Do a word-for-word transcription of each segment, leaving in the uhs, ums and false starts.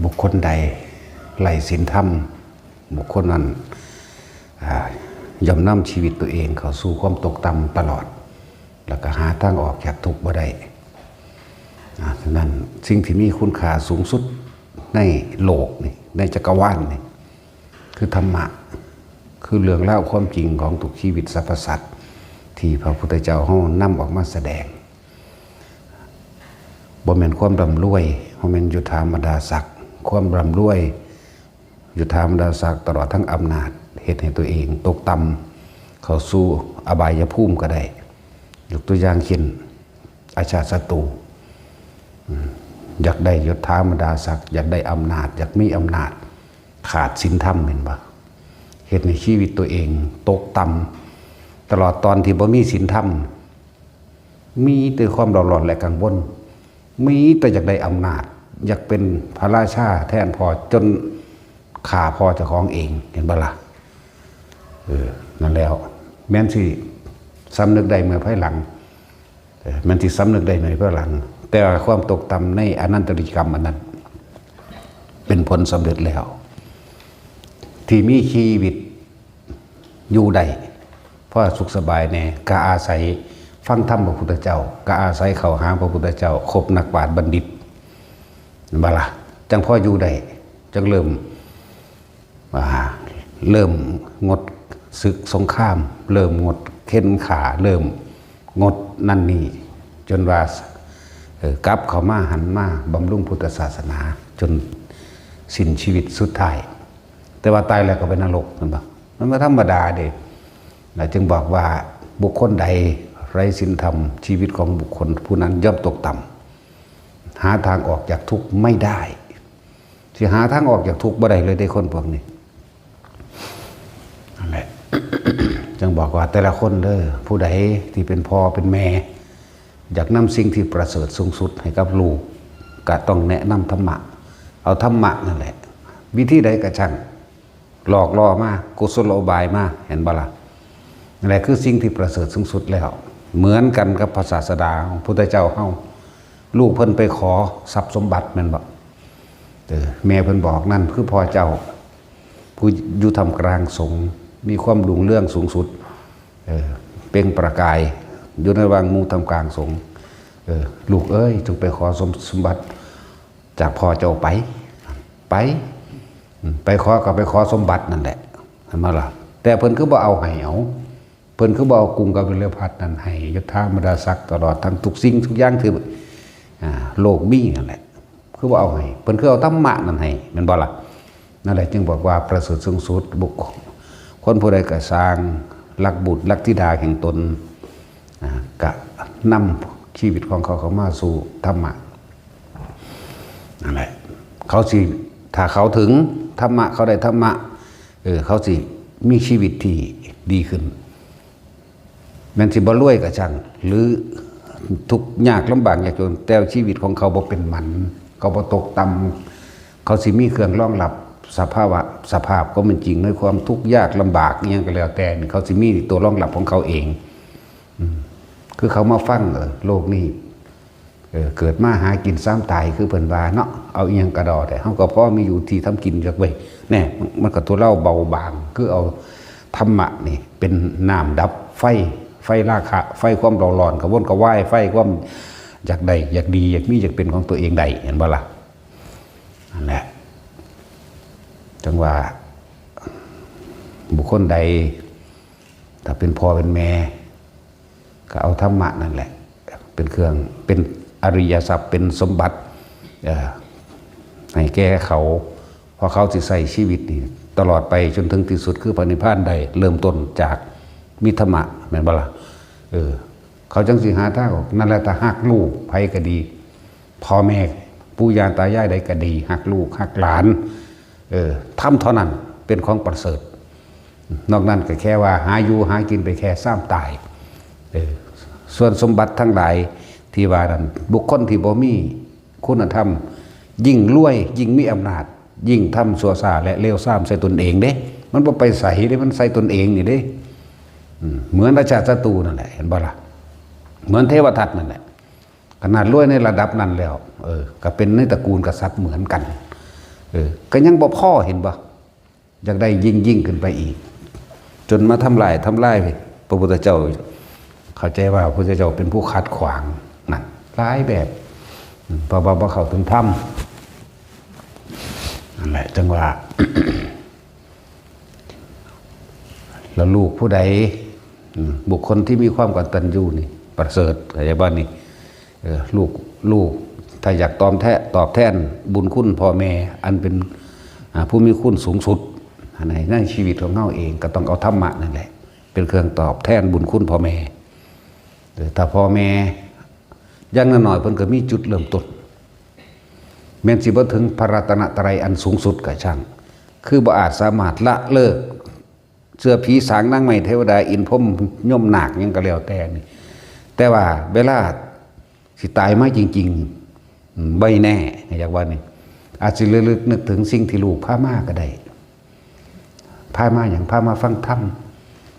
บุคคลใดไร้ศีลธรรม บุคคลนั้น อ่า ย่อมนำชีวิตตัวเองเข้าสู่ความตกต่ำตลอด แล้วก็หาทางออกจากทุกข์บ่ได้ อ่า ฉะนั้นสิ่งที่มีคุณค่าสูงสุดในโลกนี่ ในจักรวาลนี่ คือธรรมะ คือเรื่องราวความจริงของทุกชีวิตสรรพสัตว์ ที่พระพุทธเจ้าเฮานำออกมาแสดง บ่แม่นความร่ำรวย บ่แม่นยศถาบรรดาศักดิ์ ความร่ำรวย ยศถาบรรดาศักดิ์ ตลอดทั้งอำนาจ เฮ็ดให้ตัวเองตกต่ำ เข้าสู่อบายภูมิก็ได้ ยกตัวอย่างเช่น อาชาติศัตรู อืม อยากได้ยศถาบรรดาศักดิ์ อยากได้อำนาจ อยากมีอำนาจ ขาดศีลธรรม เห็นบ่ เฮ็ดให้ชีวิตตัวเองตกต่ำ ตลอดตอนที่บ่มีศีลธรรม มีแต่ความเร่าร้อนและกังวล มีแต่อยากได้อำนาจ อยากเป็นพระราชาแทนพ่อ จนฆ่าพ่อเจ้าของเอง เห็นบ่ล่ะ เออ นั่นแล้ว แม่นสิสำนึกได้เมื่อภายหลัง เออ แม่นสิสำนึกได้เมื่อภายหลัง แต่ว่าความตกต่ำในอนันตริยกรรมอันนั้น เป็นผลสำเร็จแล้ว ที่มีชีวิตอยู่ได้ พอสุขสบายแน่ ก็อาศัยฟังธรรมพระพุทธเจ้า ก็อาศัยเข้าหาพระพุทธเจ้า คบนักปราชญ์บัณฑิต บ่ล่ะ จังพออยู่ได้ จังเริ่ม อ่า เริ่มงดศึกสงคราม เริ่มงดเข็นฆ่า เริ่มงดนั่นนี่ จนว่า เอ่อ กลับเข้ามาหันมาบำรุงพุทธศาสนา จนสิ้นชีวิตสุดท้าย แต่ว่าตายแล้วก็ไปนรก เห็นบ่ มันบ่ธรรมดาเด้ แล้วจึงบอกว่าบุคคลใดไร้ศีลธรรม ชีวิตของบุคคลผู้นั้นย่อมตกต่ำ หาทางออกจากทุกข์ไม่ได้ สิหาทางออกจากทุกข์บ่ได้เลยเด้คนพวกนี้ นั่นแหละ จึงบอกว่าแต่ละคนเด้อ ผู้ใดที่เป็นพ่อเป็นแม่ อยากนำสิ่งที่ประเสริฐสูงสุดให้กับลูก ก็ต้องแนะนำธรรมะ เอาธรรมะนั่นแหละ วิธีใดก็ช่าง หลอกล่อมา กุศโลบายมา เห็นบ่ล่ะ นั่นแหละคือสิ่งที่ประเสริฐสูงสุดแล้ว เหมือนกันกับพระศาสดาของพุทธเจ้าเฮา ลูกเพิ่นไปขอทรัพย์สมบัติแม่นบ่ เออ แม่เพิ่นบอก นั่นคือพ่อเจ้า ผู้อยู่ท่ามกลางสงฆ์ มีความรุ่งเรืองสูงสุด เออ เปล่งประกาย อยู่ในระหว่างหมู่ท่ามกลางสงฆ์ เออ ลูกเอ้ย จงไปขอสม- สมบัติจากพ่อเจ้าไป ไป อืม ไปขอก็ไปขอสมบัตินั่นแหละ เห็นบ่ล่ะ แต่เพิ่นคือบ่เอาให้ เอา เพิ่นคือบ่เอากรุงกบิลพัสดุ์นั่นให้ ยศถาบรรดาศักดิ์ ตลอดทั้งทุกสิ่งทุกอย่างที่ อ่า โลกมีนั่นแหละ คือบ่เอาให้ เพิ่นคือเอาธรรมะนั่นให้ แม่นบ่ล่ะ นั่นแหละจึงบอกว่าประเสริฐสูงสุด บุคคล คนผู้ใดก็สร้าง รักบุตรรักธิดาแห่งตน อ่า ก็นำชีวิตของเขาเข้ามาสู่ธรรมะ นั่นแหละ เขาสิ ถ้าเขาถึงธรรมะ เขาได้ธรรมะ เออ เขาสิมีชีวิตที่ดีขึ้น แม่นสิบ่รวยก็ช่าง หรือทุกข์ยากลำบากยากจน แต่ชีวิตของเขาบ่เป็นหมัน เขาบ่ตกต่ำ เขาสิมีเครื่องรองรับสภาวะ สภาพความเป็นจริงในความทุกข์ยากลำบากอิหยังก็แล้วแต่นี่ เขาสิมีตัวรองรับของเขาเอง อืม คือเขามาฟัง เออ โลกนี้ เออ เกิดมาหากินซ้ำตาย คือเพิ่นว่าเนาะ เอาอิหยังกะดอ แต่เฮาก็พอมีอยู่ที่ทำกินจักเว้ย แน่ มันก็ทุเลาเบาบาง คือเอาธรรมะนี่เป็นน้ำดับไฟ ไฟราคะ ไฟความเร่าร้อน กระวนกระวาย ไฟความอยากได้ อยากดี อยากมี อยากเป็นของตัวเองได้ เห็นบ่ล่ะ นั่นแหละ จังว่า บุคคลใด ถ้าเป็นพ่อเป็นแม่ ก็เอาธรรมะนั่นแหละ เป็นเครื่อง เป็นอริยทรัพย์ เป็นสมบัติ เอ่อ ให้แก่เขา เพราะเขาสิใช้ชีวิตนี่ตลอดไปจนถึงที่สุด คือพระนิพพานได้เริ่มต้นจากมีธรรมะ แม่นบ่ล่ะ เออ เขาจังสิหาทางออก นั่นแหละ ถ้าฮักลูกไผก็ดี พ่อแม่ปู่ย่าตายายใดก็ดี ฮักลูกฮักหลาน เออ ธรรมเท่านั้นเป็นของประเสริฐ นอกนั้นก็แค่ว่าหาอยู่หากินไปแค่ซ้ำตาย เออ ส่วนสมบัติทั้งหลายที่ว่านั้น บุคคลที่บ่มีคุณธรรม ยิ่งรวย ยิ่งมีอำนาจ ยิ่งทำชั่วช้าและเลวทรามใส่ตนเองเด้ มันบ่ไปไสเด้ มันใส่ตนเองนี่เด้ อืม เหมือนราชาศัตรูนั่นแหละ เห็นบ่ล่ะ เหมือนเทวทัตนั่นแหละ ขนาดรวยในระดับนั้นแล้ว เออ ก็เป็นในตระกูลกษัตริย์เหมือนกัน เออ ก็ยังบ่พอ เห็นบ่ อยากได้ยิ่งๆขึ้นไปอีก จนมาทำลาย ทำลายพระพุทธเจ้า เข้าใจว่าพระพุทธเจ้าเป็นผู้ขัดขวางนั่นหลายแบบ อืม เพราะว่าบ่เข้าถึงธรรม นั่นแหละ จังว่า แล้วลูกผู้ใด อืม บุคคลที่มีความกตัญญูนี่ ประเสริฐ เข้าใจบ่นี่ เออ ลูก ลูก ถ้าอยากตอบแทน ตอบแทนบุญคุณพ่อแม่ อันเป็น อ่า ผู้มีคุณสูงสุด ใน ในชีวิตของเฮาเอง ก็ต้องเอาธรรมะนั่นแหละ เป็นเครื่องตอบแทนบุญคุณพ่อแม่ เออ ถ้าพ่อแม่ อย่างน้อยๆ เพิ่นก็มีจุดเริ่มต้น แม้นสิบ่ถึงพระรัตนตรัยอันสูงสุดก็ช่าง คือบ่อาจสามารถละเลิก เสื้อผีสางนางไม้เทวดาอินทร์พรหมยมนาคหยังก็แล้วแต่นี่ แต่ว่าเวลาสิตายมาจริงๆ อืม บ่แน่ อยากว่านี่ อาจสิระลึกนึกถึงสิ่งที่ลูกพามาก็ได้ พามาหยัง พามาฟังธรรม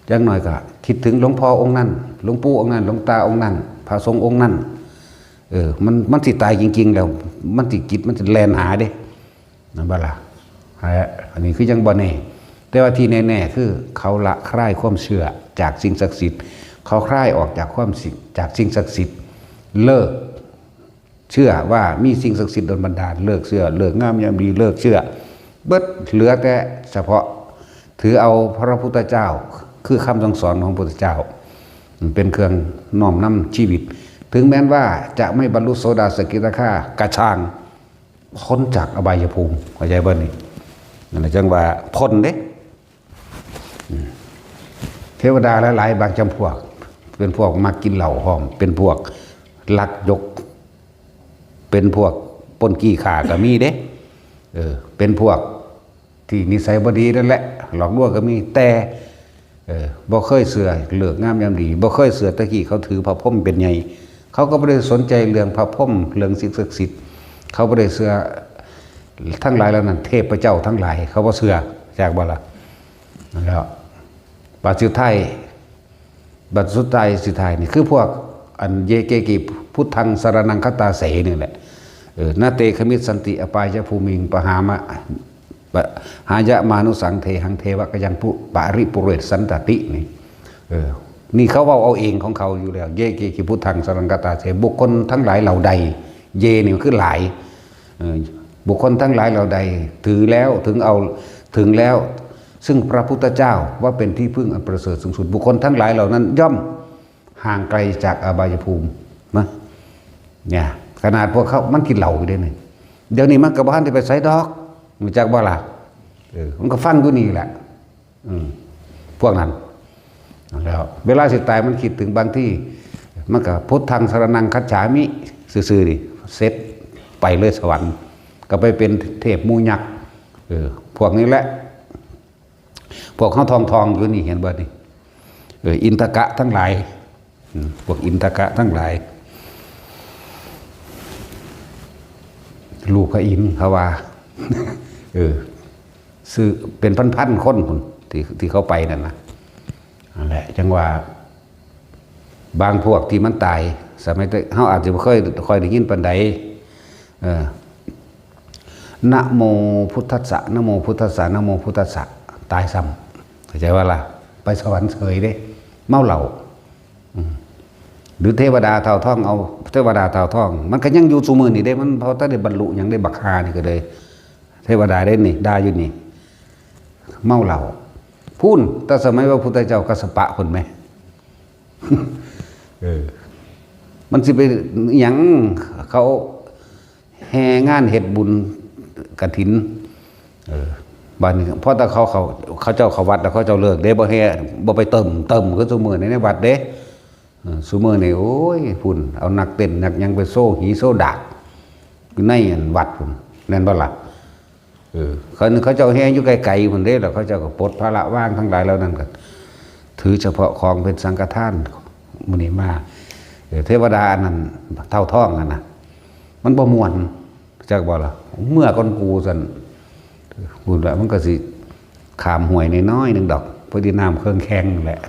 อย่างน้อยก็คิดถึงหลวงพ่อองค์นั้น หลวงปู่องค์นั้น หลวงตาองค์นั้น พระสงฆ์องค์นั้น เออ มัน มันสิตายจริงๆ แล้ว มันสิ จิตมันสิแล่นหาเด้ นั่นบ่ล่ะ ฮะ อันนี้คือยังบ่แน่ แต่ว่าที่แน่ๆ คือเขาละคลายความเชื่อจากสิ่งศักดิ์สิทธิ์ เขาคลายออกจากความสิ จากสิ่งศักดิ์สิทธิ์ เลิกเชื่อว่ามีสิ่งศักดิ์สิทธิ์ดลบันดาล เลิกเชื่อ ฤกษ์งามยามดี เลิกเชื่อ เบิด เหลือแต่เฉพาะถือเอาพระพุทธเจ้า คือคำสั่งสอนของพระพุทธเจ้า เป็นเครื่องน้อมนำชีวิต ถึงแม้นว่าจะไม่บรรลุโสดาสกิทาคา กะช่าง พ้นจากอบายภูมิ เข้าใจบ่นี่ นั่นแหละจังว่าพ้นเด้ อืม เทวดาหลายๆ บางจำพวก เป็นพวกมักกินเหล้าพร้อม เป็นพวกลักยก เป็นพวกปล้นจี้ฆ่าก็มีเด้ เออ เป็นพวกที่นิสัยบ่ดีนั่นแหละ หลอกลวงก็มี แต่ เออ บ่เคยเชื่อฤกษ์งามยามดี บ่เคยเชื่อ แต่กี้เขาถือพระพรหมเป็นใหญ่ เขาก็บ่ได้สนใจเรื่องพระพรหม เรื่องสิ่งศักดิ์สิทธิ์ เขาบ่ได้เชื่อ ทั้งหลายเหล่านั้น เทพเจ้าทั้งหลาย เขาบ่เชื่อ จักบ่ล่ะ แล้ว บัดสุดท้าย บัดสุดท้าย สุดท้ายนี่คือพวกอัน เยเกกิพุทธังสรณังคัจฉามิ นี่แหละ เออ นะเตขมิสสันติอปายภูมิง ปหามะ ปหายะมานุสังเทหัง เทวะกยังปุ ปริปุเรศสันตติ นี่ เออ นี่เขาเว้าเอาเองของเขาอยู่แล้ว เยเกกิพุทธังสรณังคัจฉามิ บุคคลทั้งหลายเหล่าใด เยนี่คือหลาย เออ บุคคลทั้งหลายเหล่าใดถือแล้ว ถึงเอา ถึงแล้ว ซึ่งพระพุทธเจ้าว่าเป็นที่พึ่งอันประเสริฐสูงสุด บุคคลทั้งหลายเหล่านั้นย่อมห่างไกลจากอบายภูมินะ เนี่ย ขนาดพวกเขา มันกินเหล้าอยู่เด้นี่ เดี๋ยวนี้มันก็บ่ทันได้ไปไสดอก รู้จักบ่ล่ะ เออ มันก็ฟังอยู่นี่แหละ อืม พวกนั้น แล้วเวลาสิตายมันคิดถึงบางที่ มันก็พุทธังสรณังคัจฉามิ ซื่อๆ นี่ เสร็จ ไปเลยสวรรค์ ก็ไปเป็นเทพหมู่ยักษ์ เออ พวกนี้แหละ พวกเขาทองๆ อยู่นี่ เห็นบ่นี่ เออ อินทกะทั้งหลาย อืม พวกอินทกะทั้งหลาย ลูกพระอินทร์เขาว่า เออ ซื้อเป็นพันๆ คนพุ้น ที่ ที่เขาไปนั่นนะ นั่นแหละ จังว่า บางพวกที่มันตาย สมัยแต่เฮาอาจจะบ่เคยค่อยได้ยินปานใด เออ นะโมพุทธัสสะ นะโมพุทธัสสะ นะโมพุทธัสสะ ตายซ้ำ เข้าใจว่าล่ะ ไปสวรรค์เฉยเด้ เมาเหล้า อืม หรือเทวดาเต่าทอง เอาเทวดาเต่าทอง มันก็ยังอยู่ซุมื้อนี่เด้ มันเพราะถ้าได้บรรลุหยังได้บักฮานี่ก็เลย เทวดาได้นี่ ด่าอยู่นี่ เมาเหล้า พุ้น แต่สมัยพระพุทธเจ้ากัสสปะพุ้นไหม เออ มันสิไปหยัง เขาแห่งานเฮ็ดบุญกฐิน เออ บัดนี้พอแต่เขา เขา เขาเจ้าเข้าวัดแล้วเขาเจ้าเลิกเด้ บ่แห่ บ่ไปเติม เติมคือซุมื้อนี้ในวัดเด้ เออ ซุมื้อนี้ โอ้ย พุ้น เอานักเต้นนักหยังไปโชว์หีโชว์ดาก อยู่ในอันวัดพุ้น แม่นบ่ล่ะ เออ เขา เขาเจ้าแห่อยู่ไกลๆพุ้นเด้ แล้วเขาเจ้าก็ปลดภาระวางทั้งหลายเหล่านั้นก็ถือเฉพาะของเป็นสังฆทานมื้อนี้มา เออ เทวดาอันนั้นเต่าทองนั่นน่ะ มันบ่ม่วน จักบ่ล่ะ เมือก่อนกูซั่น พุ้นละ มันก็สิข้ามห้วยน้อยๆ หนึ่งดอก พอดีน้ำเคิงแข็งนั่นแหละ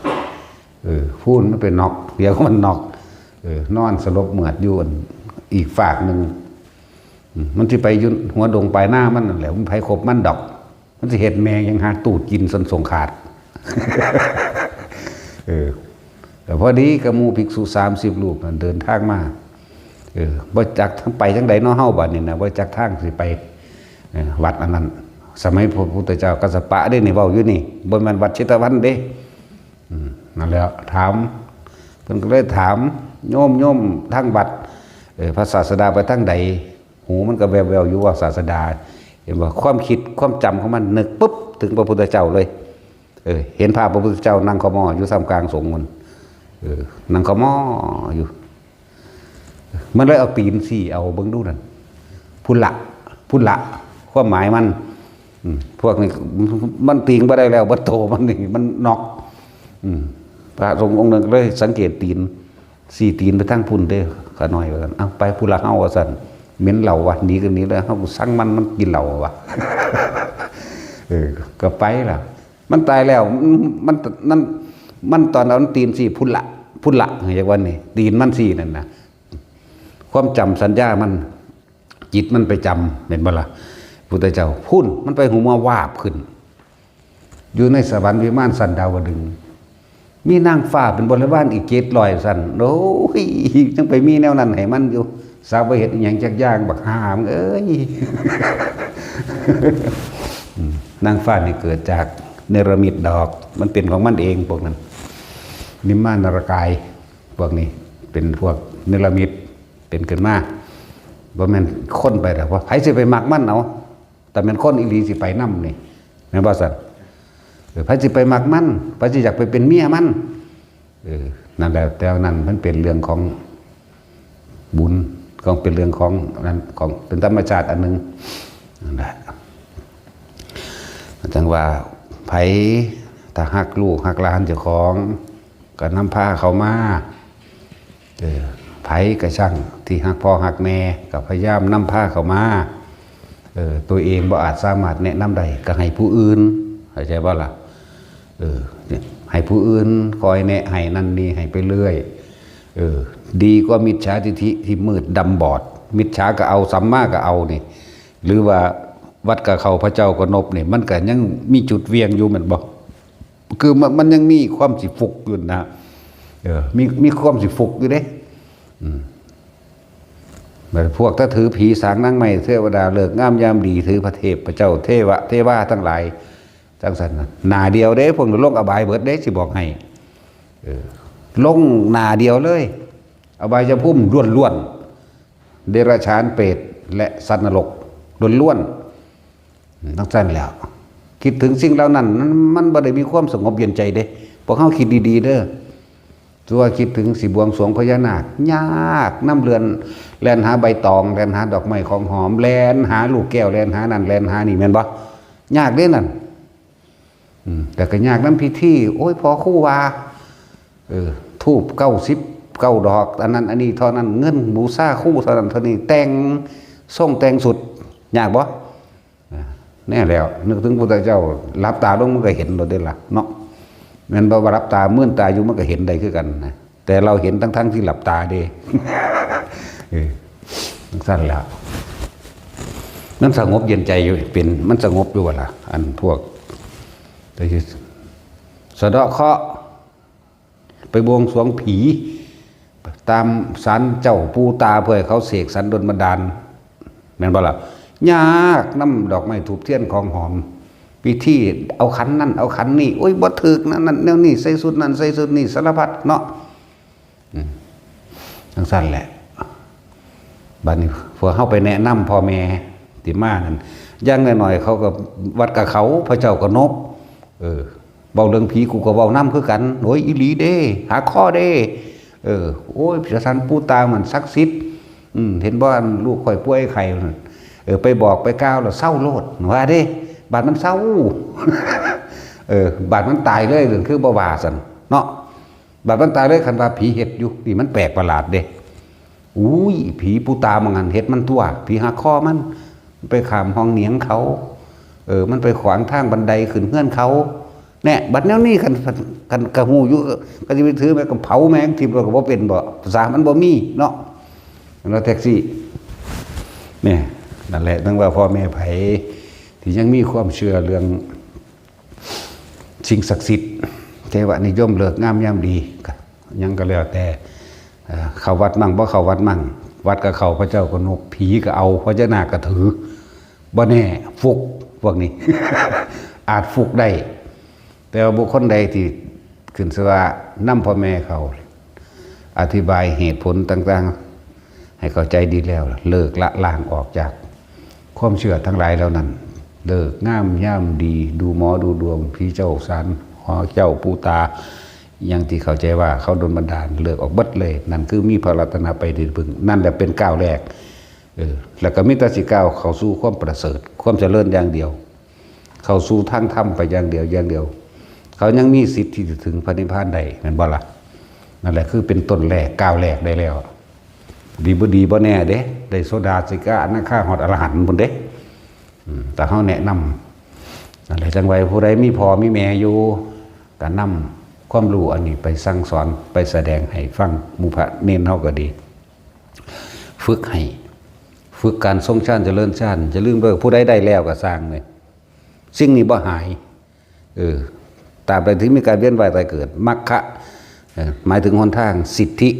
เออ พุ้นมันไปน็อก เดี๋ยวมันน็อก เออ นอนสลบเหมือดอยู่อันอีกฟากหนึ่ง อืม มันสิไปอยู่หัวดงปลายนามันนั่นแหละ มันไผคบมันดอก มันสิเฮ็ดแม่งยังหาตูดกินสันสงขาด เออ แต่พอดีกับหมู่ภิกษุสามสิบรูปนั่นเดินทางมา เออ บ่จักทางไปจังใดเนาะเฮาบัดนี้นะ บ่จักทางสิไป เออ วัดอันนั้น สมัยพระพุทธเจ้ากัสสปะเด้นี่ เว้าอยู่นี่ บ่แม่นวัดเชตวันเด้ อืม นั่นแหละ ถาม เพิ่นก็เลยถาม โยม โยม ทางวัด เออ พระศาสดาไปทางใด หูมันก็แว่วๆอยู่ว่าศาสดา เห็นบ่ ความคิด ความจำของมันนึกปุ๊บ ถึงพระพุทธเจ้าเลย เออ เห็นภาพพระพุทธเจ้านั่งขมออยู่ท่ามกลางสงฆ์มัน เออ นั่งขมออยู่ มันเลยเอาตีนสี่เอาเบิ่งดูนั่น พุละ พุละ ความหมายมัน อืม พวกนี้ มันตีงบ่ได้แล้ว บ่โตมันนี่ มันน็อก อืม พระสงฆ์องค์หนึ่งเลยสังเกตตีน สี่ตีนไปทางพุ้นเด้อ ขาน้อยว่าซั่น เอ้า ไปพุละเฮาว่าซั่น เหม็นเหล้าว่ะ หนีก็หนีเลย เฮาสั่งมัน มันกินเหล้าว่ะ เออ ก็ไปล่ะ มันตายแล้ว มัน มัน นั่น มันตอนนั้นตีนสี่พุละ พุละ เรียกว่านี่ ตีนมันสี่นั่นนะ ความจำสัญญามัน จิตมันไปจำ เห็นบ่ล่ะ พุทธเจ้า พุ้น มันไปหูเมือวาบขึ้น อยู่ในสวรรค์วิมานชั้นดาวดึงส์ มีนางฟ้าเป็นบริวารอีกเจ็ดร้อยซั่น โอ้ย ยังไปมีแนวนั้นให้มันอยู่ สาวไปเฮ็ดอิหยังจักอย่าง บักห่ามึงเอ้ย อืม นางฟ้านี่เกิดจากเนรมิตดอก มันเป็นของมันเองพวกนั้น นิมมานารกาย พวกนี้ เป็นพวกเนรมิต เป็นขึ้นมา บ่แม่นคนไปดอก ว่าไผสิไปมักมันเอา แต่แม่นคนอีหลีสิไปนำนี่ แม่นบ่ซั่น เออ ไผสิไปมักมัน ไผสิอยากไปเป็นเมียมัน เออ นั่นแหละ แต่นั้นมันเป็นเรื่องของบุญ ของเป็นเรื่องของนั่น ของเป็นธรรมชาติอันหนึ่ง นั่นแหละ จั่งว่าไผถ้าฮักลูกฮักหลานเจ้าของ ก็นำพาเขามา เออ ไผก็ช่างที่ฮักพ่อฮักแม่ ก็พยายามนำพาเขามา เออ ตัวเองบ่อาจสามารถแนะนำได้ ก็ให้ผู้อื่น เข้าใจบ่ล่ะ เออ เนี่ย ให้ผู้อื่นคอยแนะ ให้นั่นนี่ ให้ไปเรื่อย เออ ดีกว่ามิจฉาทิฏฐิที่มืดดำบอด มิจฉาก็เอา สัมมาก็เอานี่ หรือว่าวัดกะเข้า พระเจ้าก็นบนี่ มันก็ยังมีจุดเวียงอยู่แม่นบ่ คือมัน มันยังมีความสิฟุกอยู่นะ เออ มี มีความสิฟุกอยู่เด้ อืม บัดพวกถ้าถือผีสางนางไม้เทวดาฤกษ์งามยามดี ถือพระเทพพระเจ้าเทวะเทวาทั้งหลาย จังซั่นน่ะ หน้าเดียวเด้ พวกนั้นลงอบายเบิดเด้ สิบอกให้ เออ ลงหน้าเดียวเลย อบายภูมิล้วนๆ เดรัจฉาน เปรต และสัตว์นรกล้วนๆ จังซั่นแหล้ว คิดถึงสิ่งเหล่านั้น มัน มันบ่ได้มีความสงบเย็นใจเด้ พวกเฮาคิดดีๆ เด้อ ตัวคิดถึงสิบวงสรวงพญานาค ยาก นำเรือน แล่นหาใบตอง แล่นหาดอกไม้ของหอม แล่นหาลูกแก้ว แล่นหานั่น แล่นหานี่ แม่นบ่ ยากเด้นั่น อืม แต่ก็ยากนำพิธี โอ้ย พ่อครูว่า เออ ธูปเก้าสิบเก้าดอก อันนั้นอันนี้เท่านั้น เงินบูชาครูเท่านั้นเท่านี้ แต่งทรงแต่งสุด ยากบ่ อ่า แน่แล้ว นึกถึงพุทธเจ้า หลับตาลงมันก็เห็นโลดเด้ล่ะเนาะ แม่นบ่ ว่าหลับตา มืนตาอยู่มันก็เห็นได้คือกันนะ แต่เราเห็นทั้งๆที่หลับตาเด้ เออ จังซั่นแหละ มันสงบเย็นใจอยู่ เป็น มันสงบอยู่บ่ล่ะ อันพวก แต่สะเดาะเคราะห์ ไปบวงสรวงผี ตามศาลเจ้าปู่ตา เพื่อให้เขาเสกสรรดลบันดาล แม่นบ่ล่ะ ยากนำดอกไม้ธูปเทียนของหอม พิธีเอาขันนั่นเอาขันนี่ โอ้ย บ่ถูกนั่นนั่นแนวนี้ ใส่ชุดนั่นใส่ชุดนี่ สารพัดเนาะ อืม จังซั่นแหละ บัดนี้พวกเฮาไปแนะนำพ่อแม่ที่มานั่น อย่างน้อยๆ เขาก็วัดกะเข้า พระเจ้าก็นบ เออ เว้าเรื่องผีกูก็เว้านำคือกัน โอ้ย อีหลีเด้ หาข้อเด้ เออ โอ้ย พระสันปู่ตามันศักดิ์สิทธิ์ อืม เห็นบ่ อันลูกข่อยป่วยไข้นั่น เออ ไปบอกไปกล่าวแล้วเซาโลด ว่าเด้ บาดมันเซา เออ บาดมันตายเลย เรื่องคือบ่ว่าซั่นเนาะ บาดมันตายเลย คันว่าผีเฮ็ดอยู่ นี่มันแปลกประหลาดเด้ อุ้ย ผีปู่ตามังหันเฮ็ดมันตัว ผีหักคอมัน มันไปข้ามห้องเหนียงเขา เออ มันไปขวางทางบันไดขึ้นเฮือนเขา แน่ บัดแนวนี้คัน คันกะฮู้อยู่ ก็สิไปถือแม่งก็เผาแม่งทิ่มแล้วก็บ่เป็นบ่ ภาษามันบ่มีเนาะ แล้วแท็กซี่ เนี่ย นั่นแหละ ตั้งว่าพ่อแม่ไผที่ยังมีความเชื่อเรื่องสิ่งศักดิ์สิทธิ์ เทวนิยม ฤกษ์งามยามดี ก็ยังก็แล้วแต่ เอ่อ เข้าวัดมั่งบ่เข้าวัดมั่ง วัดก็เข้า พระเจ้าก็นบ ผีก็เอา พญานาคก็ถือ บ่แน่ ฟลุก พวกนี้ อาจฟลุกได้ แต่ว่าบุคคลใดที่ขึ้นชื่อว่านำพ่อแม่เขา อธิบายเหตุผลต่างๆ ให้เข้าใจดีแล้ว เลิกละล้างออกจากความเชื่อทั้งหลายเหล่านั้น ฤกษ์งามยามดี ดูหมอดูดวง ผีเจ้าสาร หอเจ้าปูตา อย่างที่เข้าใจว่าเขาโดนบันดาล เลิกออกเบิดเลย นั่นคือมีพระรัตนตรัยเป็นที่พึ่ง นั่นแหละเป็นก้าวแรก เออ แล้วก็มีแต่สิก้าวเข้าสู่ความประเสริฐ ความเจริญอย่างเดียว เข้าสู่ทางธรรมไปอย่างเดียวอย่างเดียว เขายังมีสิทธิ์ที่จะถึงพระนิพพานได้ แม่นบ่ล่ะ? นั่นแหละคือเป็นต้นแรก ก้าวแรกได้แล้ว ดีบ่ดีบ่แน่เด้ ได้โสดา สกิทา อนาคา ฮอดอรหันต์พุ้นเด้ อืม แต่เฮาแนะนำ นั่นแหละ จั่งว่าผู้ใดมีพ่อมีแม่อยู่ ก็นำความรู้อันนี้ไปสั่งสอน ไปแสดงให้ฟัง หมู่พระเณรเฮาก็ดี ฝึกให้ ฝึกการทรงฌานเจริญฌาน อย่าลืมเด้อ ผู้ใดได้แล้วก็ซ่างเลย สิ่งนี้บ่หาย เออ ตราบใดที่มีการเวียนว่ายตายเกิด มรรคะ เอ่อ หมายถึงหนทาง สิทธิ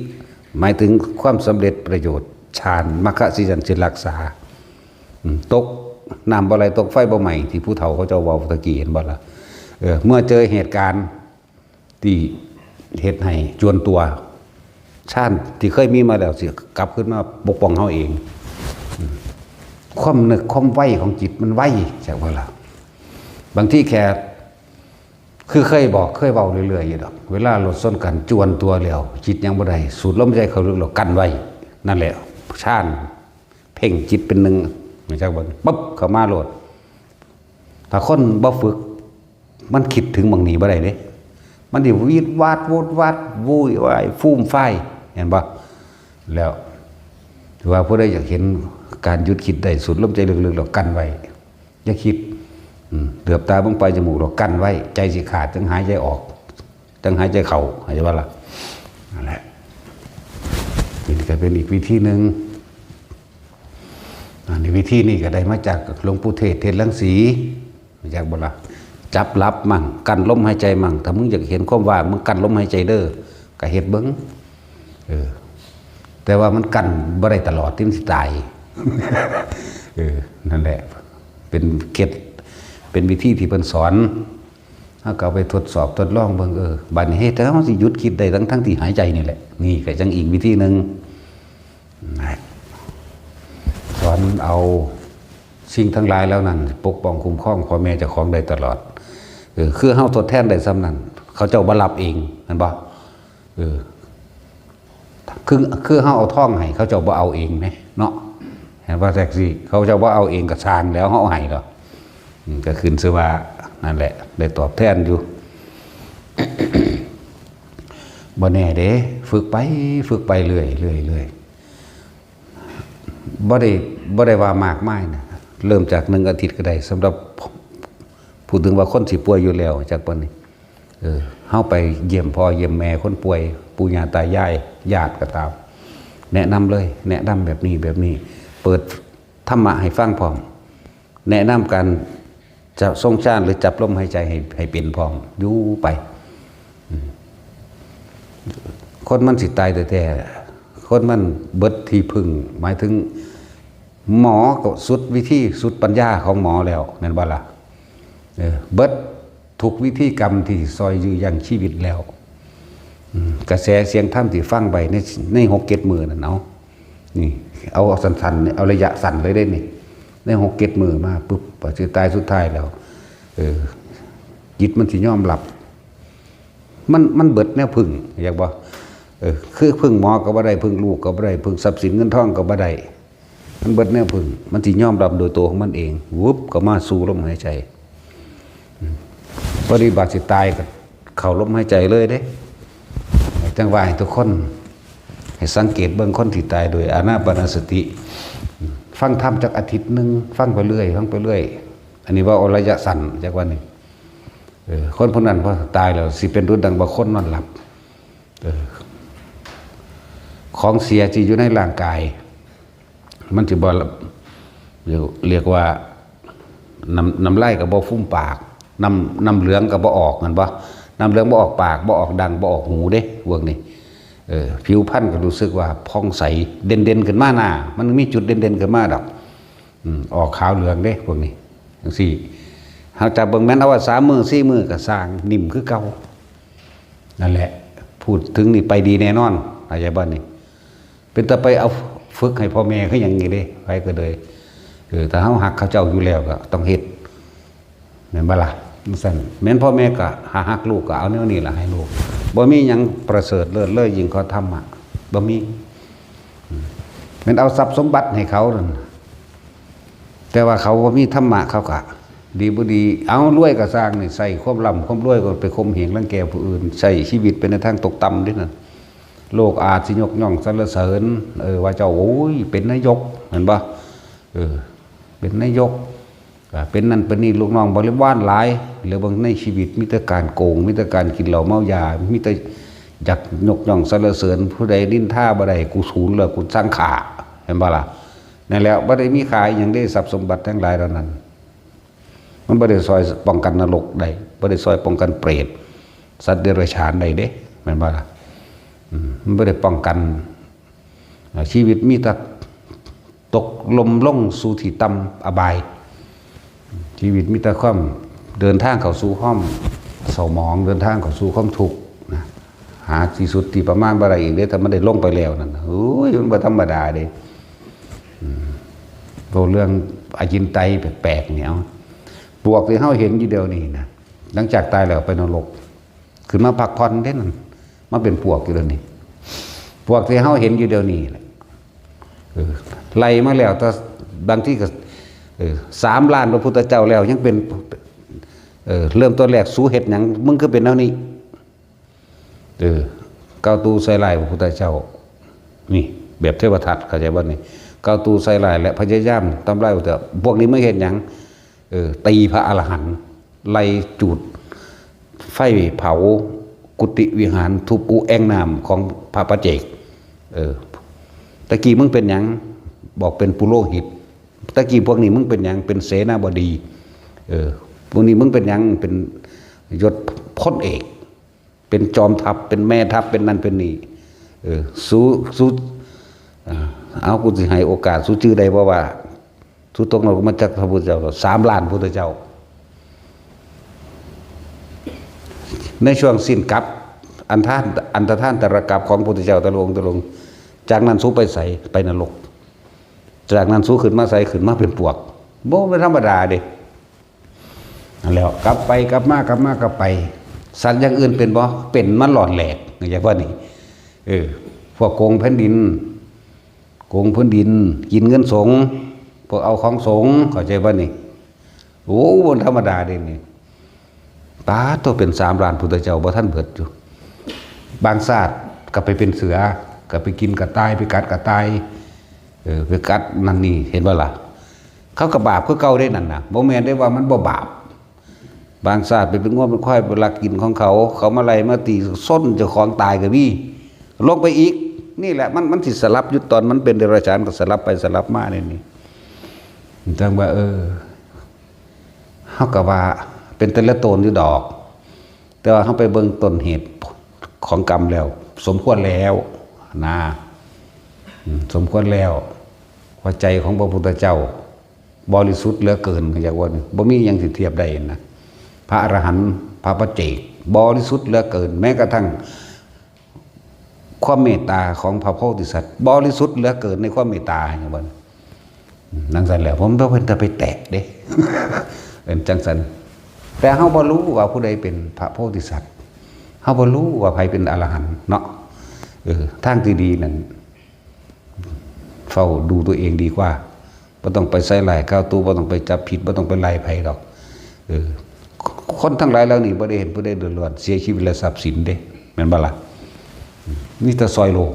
หมายถึงความสำเร็จประโยชน์ ฌาน มรรคสีสันสิรักษา อืม ตกน้ำบ่ไหล ตกไฟบ่ไหม้ ที่ผู้เฒ่าเขาเจ้าเว้าตะกี้ เห็นบ่ล่ะ? เออ เมื่อเจอเหตุการณ์ที่เฮ็ดให้จวนตัว ฌานที่เคยมีมาแล้วสิกลับคืนมาปกป้องเฮาเอง อืม ความนึกความไวของจิตมันไว จักบ่ล่ะ? บางทีแค่ คือเคยบอก เคยเว้าเรื่อยๆอยู่ดอก เวลารถชนกันจวนตัวแล้ว จิตยังบ่ได้ สูดลมหายใจเข้าลึกแล้วกั้นไว้ นั่นแหละ ฌาน เพ่งจิตเป็นหนึ่ง รู้จักบ่? ปึ๊บ เข้ามาโลด ถ้าคนบ่ฝึก มันคิดถึงหม่องนี้บ่ได้เด้ มันสิวีดวาด โวดวาด โวยวาย ฟูมฟาย เห็นบ่? แล้ว ถือว่าผู้ใดอยากเห็นการหยุดคิดได้ สูดลมหายใจลึกๆแล้วกั้นไว้ อย่าคิด อืม เหลือบตาเบิ่งปลายจมูกแล้วกั้นไว้ ใจสิขาดจั่งหายใจออก จั่งหายใจเข้า เข้าใจบ่ล่ะ? นั่นแหละ นี่ก็เป็นอีกวิธีหนึ่ง อันนี้ วิธีนี้ก็ได้มาจากหลวงปู่เทศ เทศรังสี รู้จักบ่ล่ะ? จับหลับมั่ง กั้นลมหายใจมั่ง ถ้ามึงอยากเห็นความว่าง มึงกั้นลมหายใจเด้อ ก็เฮ็ดเบิ่ง เออ แต่ว่ามันกั้นบ่ได้ตลอด ที่มันสิตาย เออ นั่นแหละ เป็นเคล็ด เป็นวิธีที่เพิ่นสอน เฮาก็เอาไปทดสอบทดลองเบิ่ง เออ บัดนี้เฮ็ดแล้วเฮาสิหยุดคิดได้ทั้งๆที่หายใจนี่แหละ นี่ก็จั่งอีกวิธีหนึ่ง นะ สอนเอาสิ่งทั้งหลายเหล่านั้นปกป้องคุ้มครองพ่อแม่เจ้าของได้ตลอด เออ คือเฮาทดแทนได้ส่ำนั้น เขาเจ้าบ่รับเอง แม่นบ่? เออ คือ คือเฮาเอาทองให้ เขาเจ้าบ่เอาเองแหมเนาะ เห็นว่าจั่งซี้ เขาเจ้าบ่เอาเองก็ซ่างแล้ว เฮาเอาให้ดอก อืม ก็ขึ้นชื่อว่านั่นแหละ ได้ตอบแทนอยู่ บ่แน่เด้ ฝึกไป ฝึกไปเรื่อยๆ เรื่อยๆ บ่ได้ บ่ได้ว่ามากมายนะ เริ่มจากหนึ่งอาทิตย์ก็ได้ สำหรับ พูดถึงว่าคนสิป่วยอยู่แล้ว จักปานนี้ เออ เฮาไปเยี่ยมพ่อเยี่ยมแม่คนป่วย ปู่ย่าตายาย ญาติก็ตาม แนะนำเลย แนะนำแบบนี้ แบบนี้ เปิดธรรมะให้ฟังพร้อม แนะนำการจะทรงฌานหรือจับลมหายใจให้ ให้เป็นพร้อม อยู่ไป อืม คนมันสิตายแท้ๆ คนมันเบิดที่พึ่ง หมายถึง หมอก็สุดวิธีสุดปัญญาของหมอแล้ว แม่นบ่ล่ะ? เออ เบิดทุกวิธีกรรมที่ซอยยื้อยั้งชีวิตแล้ว อืม กระแสเสียงธรรมที่ฟังไปใน ในหกเจ็ดมื้อนั่น เอา นี่ เอาสั้นๆ นี่ เอาระยะสั้นเลยเด้นี่ ในหกเจ็ดมื้อมาปุ๊บ ปฏิตายสุดท้ายแล้ว เออ จิตมันสิยอมรับ มัน มันเบิดแนวพึ่ง อยากบ่ เออ คือพึ่งหมอก็บ่ได้ พึ่งลูกก็บ่ได้ พึ่งทรัพย์สินเงินทองก็บ่ได้ มันเบิดแนวพึ่ง มันสิยอมรับโดยตัวของมันเอง วึบ ก็มาสู่ลมหายใจ อืม ปฏิบัติสิตายก็เข้าลมหายใจเลยเด้ จั่งว่าให้ทุกคน ให้สังเกตเบิ่งคนที่ตายโดยอานาปานสติ ฟังธรรมจักอาทิตย์หนึ่ง ฟังไปเรื่อย ฟังไปเรื่อย อันนี้ว่าเอาระยะสั้น จักว่านี่ เออ คนผู้นั้นพอตายแล้วสิเป็นดุจดังว่าคนนอนหลับ เออ ของเสียที่อยู่ในร่างกาย มันสิบ่ละ เรียกเรียกว่าน้ำน้ำลายก็บ่ฟูมปาก น้ำน้ำเหลืองก็บ่ออก แม่นบ่ น้ำเหลืองบ่ออกปาก บ่ออกดัง บ่ออกหูเด้ พวกนี้ เออ ผิวพรรณก็รู้สึกว่าผ่องใส เด่นๆขึ้นมาหน้า มันมีจุดเด่นๆขึ้นมาดอก อืม ออกขาวเหลืองเด้ พวกนี้ จั่งซี้ เฮาจับเบิ่ง แม่นเอาว่าสามมื้อสี่มื้อก็ซ่าง นิ่มคือเก่า นั่นแหละ พูดถึงนี่ไปดีแน่นอน เข้าใจบ่นี่ เป็นตาไปเอาฝึกให้พ่อแม่คือหยังนี่เด้ ไผก็เลย เออ ถ้าเฮาฮักเขาเจ้าอยู่แล้วก็ต้องเฮ็ด แม่นบ่ล่ะ จั่งซั้น แม่นพ่อแม่ก็หาฮักลูกก็เอาแนวนี้ล่ะให้ลูก บ่มีหยังประเสริฐเลิศเลยยิ่งกว่าธรรมะ บ่มี อืม แม่นเอาทรัพย์สมบัติให้เขานั่น แต่ว่าเขาบ่มีธรรมะ เขาก็ ดีบ่ดี เอารวยก็ซ่างนี่ ใช้ความร่ำความรวยก็ไปข่มเหงรังแกผู้อื่น ใช้ชีวิตไปในทางตกต่ำเด้นั่น โลกอาจสิยกย่องสรรเสริญ เออ ว่าเจ้า โอ้ย เป็นนายก แม่นบ่ เออ เป็นนายก ก็เป็นนั่นเป็นนี่ ลูกน้องบริวารหลาย แล้วเบิ่งในชีวิตมีแต่การโกง มีแต่การกินเหล้าเมายา มีแต่อยากยกย่องสรรเสริญ ผู้ใดนินทาบ่ได้ กูสูนแล้ว กูสั่งฆ่า แม่นบ่ล่ะ นั่นแหละ บ่ได้มีค่าอิหยังเด้ ทรัพย์สมบัติทั้งหลายเหล่านั้น มันบ่ได้ซ่อยป้องกันนรกได้ บ่ได้ซ่อยป้องกันเปรต สัตว์เดรัจฉานได้เด้ แม่นบ่ล่ะ อืม มันบ่ได้ป้องกัน อ่า ชีวิตมีแต่ตกล่มลงสู่ที่ต่ำอบาย ชีวิตมีแต่ความเดินทางเข้าสู่ความเศร้าหมอง เดินทางเข้าสู่ความทุกข์นะ หาที่สุดที่ประมาณบ่ได้อีกเด้ ถ้ามันได้ลงไปแล้วนั่น โอ้ย มันบ่ธรรมดาเด้ อืม เว้าเรื่องอจินไตยแปลกๆนี่ เอา ปวกที่เฮาเห็นอยู่เดี๋ยวนี้นะ หลังจากตายแล้วไปนรก ขึ้นมาพักผ่อนเด้นั่น มาเป็นปวกอยู่เดี๋ยวนี้ ปวกที่เฮาเห็นอยู่เดี๋ยวนี้แหละ เออ ไล่มาแล้ว แต่บางทีก็ เออ สามล้านพระพุทธเจ้าแล้วยังเป็น เออ เริ่มต้นแรกสูเฮ็ดหยัง มึงคือเป็นแนวนี้ เออ กล่าวตู่ใส่ร้ายพระพุทธเจ้า นี่ แบบเทวทัต เข้าใจบ่นี่ กล่าวตู่ใส่ร้ายและพยายามทำลายพระพุทธเจ้า พวกนี้มึงเฮ็ดหยัง เออ ตีพระอรหันต์ ไล่จูดไฟเผากุฏิวิหาร ทุบอุแอ่งน้ำของพระปัจเจก เออ ตะกี้มึงเป็นหยัง บอกเป็นปุโรหิต ตะกี้พวกนี้มึงเป็นหยัง เป็นเสนาบดี เออ พวกนี้มึงเป็นหยัง เป็นยศพลเอก เป็นจอมทัพ เป็นแม่ทัพ เป็นนั่นเป็นนี่ เออ สู สู อ่า เอา กูสิให้โอกาส สูจื่อได้บ่ว่า สูตกนรกมาจากพระพุทธเจ้า สามล้านพุทธเจ้า ในช่วงสิ้นกัป อันทาน อันตรธานตรกัปของพุทธเจ้าแต่ละองค์แต่ละองค์ จากนั้นสูไปไส ไปนรก จากนั้นสูขึ้นมาไส ขึ้นมาเป็นปวก บ่เป็นธรรมดาเด้ นั่นแหล้ว กลับไปกลับมากลับมากลับไป สัตว์อย่างอื่นเป็นบ่ เป็นมาหลอนแหลก อย่างว่านี่ เออ พวกโกงแผ่นดิน โกงพื้นดิน กินเงินสงฆ์ พวกเอาของสงฆ์ เข้าใจบ่นี่ โอ้ บ่ธรรมดาเด้นี่ ปาดโธ่ เป็นสามล้านพุทธเจ้า บ่ทันเบิดอยู่ บางชาติก็ไปเป็นเสือ ก็ไปกินกระต่าย ไปกัดกระต่าย เออ ไปกัดนั่นนี่ เห็นบ่ล่ะ เขาก็บาปคือเก่าเด้นั่นน่ะ บ่แม่นได้ว่ามันบ่บาป บางชาติไปเป็นงัวเป็นควาย ไปลักกินของเขา เขามาไล่มาตี ส้นเจ้าของตายก็มี ลงไปอีก นี่แหละ มัน มันสิสลับอยู่ ตอนมันเป็นเดรัจฉานก็สลับไปสลับมานี่นี่ จั่งว่า เออ เฮาก็ว่าเป็นแต่ละตนอยู่ดอก แต่ว่าเฮาไปเบิ่งต้นเหตุของกรรมแล้ว สมควรแล้วนะ อืม สมควรแล้ว ว่าใจของพระพุทธเจ้า บริสุทธิ์เหลือเกิน อยากว่าบ่มีหยังสิเทียบได้นะ พระอรหันต์ พระปัจเจก บริสุทธิ์เหลือเกิน แม้กระทั่ง ความเมตตาของพระโพธิสัตว์ บริสุทธิ์เหลือเกินในความเมตตา อย่างว่า นั่นสั่นแหละ ผมบ่เป็นตาไปแตะเด้ เป็นจังสัน แต่เฮาบ่รู้ว่าผู้ใดเป็นพระโพธิสัตว์ เฮาบ่รู้ว่าใครเป็นอรหันต์เนาะ เออ ทางที่ดีนั่น เฝ้าดูตัวเองดีกว่า บ่ต้องไปใส่ร้ายกล่าวตู่ บ่ต้องไปจับผิด บ่ต้องไปไล่ไผดอก เออ คนทั้งหลายเหล่านี้บ่ได้เห็นผู้ใดเดือดร้อน เสียชีวิตและทรัพย์สินเด้ แม่นบ่ล่ะ มีแต่ซอยโลก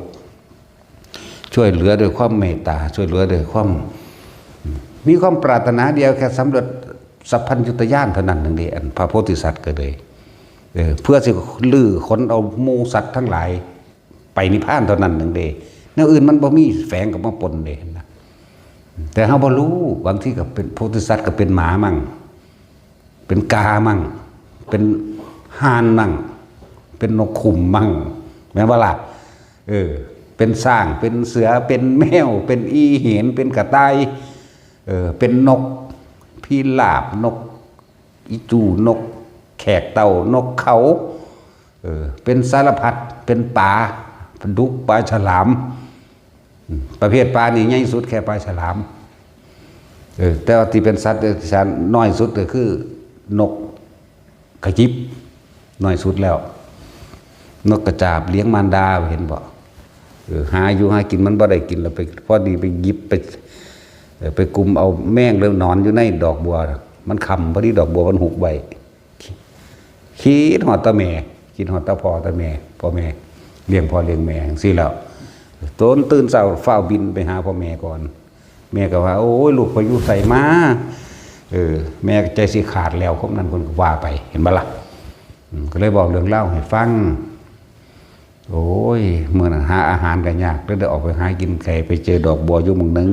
ช่วยเหลือด้วยความเมตตา ช่วยเหลือด้วยความ มีความปรารถนาเดียวแค่สำเร็จสัพพัญญุตญาณเท่านั้นหนึ่งเด้ อันพระโพธิสัตว์ก็เลย เออ เพื่อสิลื้อขนเอาหมู่สัตว์ทั้งหลาย ไปนิพพานเท่านั้นหนึ่งเด้ แนวอื่นมันบ่มีแฝงเข้ามาปนเด้นะ แต่เฮาบ่รู้ บางทีก็เป็นโพธิสัตว์ก็เป็นหมามั่ง เป็นกามั่ง เป็นห่านมั่ง เป็นนกขุมมั่ง แม่นบ่ล่ะ เออ เป็นช้าง เป็นเสือ เป็นแมว เป็นอีเห็น เป็นกระต่าย เออ เป็นนกพิราบ นกอีจู นกแขกเต้า นกเขา เออ เป็นสารพัด เป็นปลา ปลาดุก ปลาฉลาม อืม ประเภทปลานี่ใหญ่สุดแค่ปลาฉลาม เออ แต่ว่าที่เป็นสัตว์เดรัจฉานน้อยสุดก็คือนกกระจิบ น้อยสุดแล้ว นกกระจาบเลี้ยงมารดา เห็นบ่ เออ หาอยู่หากินมันบ่ได้กิน แล้วไป พอดีไปหยิบไป เออ ไปกุมเอาแมงหรือหนอนอยู่ในดอกบัว มันค่ำพอดี ดอกบัวมันหุบไว้ คิดฮอดแต่แม่ คิดฮอดแต่พ่อแต่แม่ พ่อแม่ เลี้ยงพ่อเลี้ยงแม่จั่งซี้แล้ว ตนตื่นเช้าฟ้าวบินไปหาพ่อแม่ก่อน แม่ก็ว่า โอ้ย ลูกไปอยู่ไสมา เออ แม่ก็ใจสิขาดแล้ว คมนั้นเพิ่นก็ว่าไป เห็นบ่ล่ะ อืม ก็เลยบอกเรื่องราวให้ฟัง โอ้ย มื้อนั้นหาอาหารก็ยาก เลยได้ออกไปหากินไกล ไปเจอดอกบัวอยู่หม่องหนึ่ง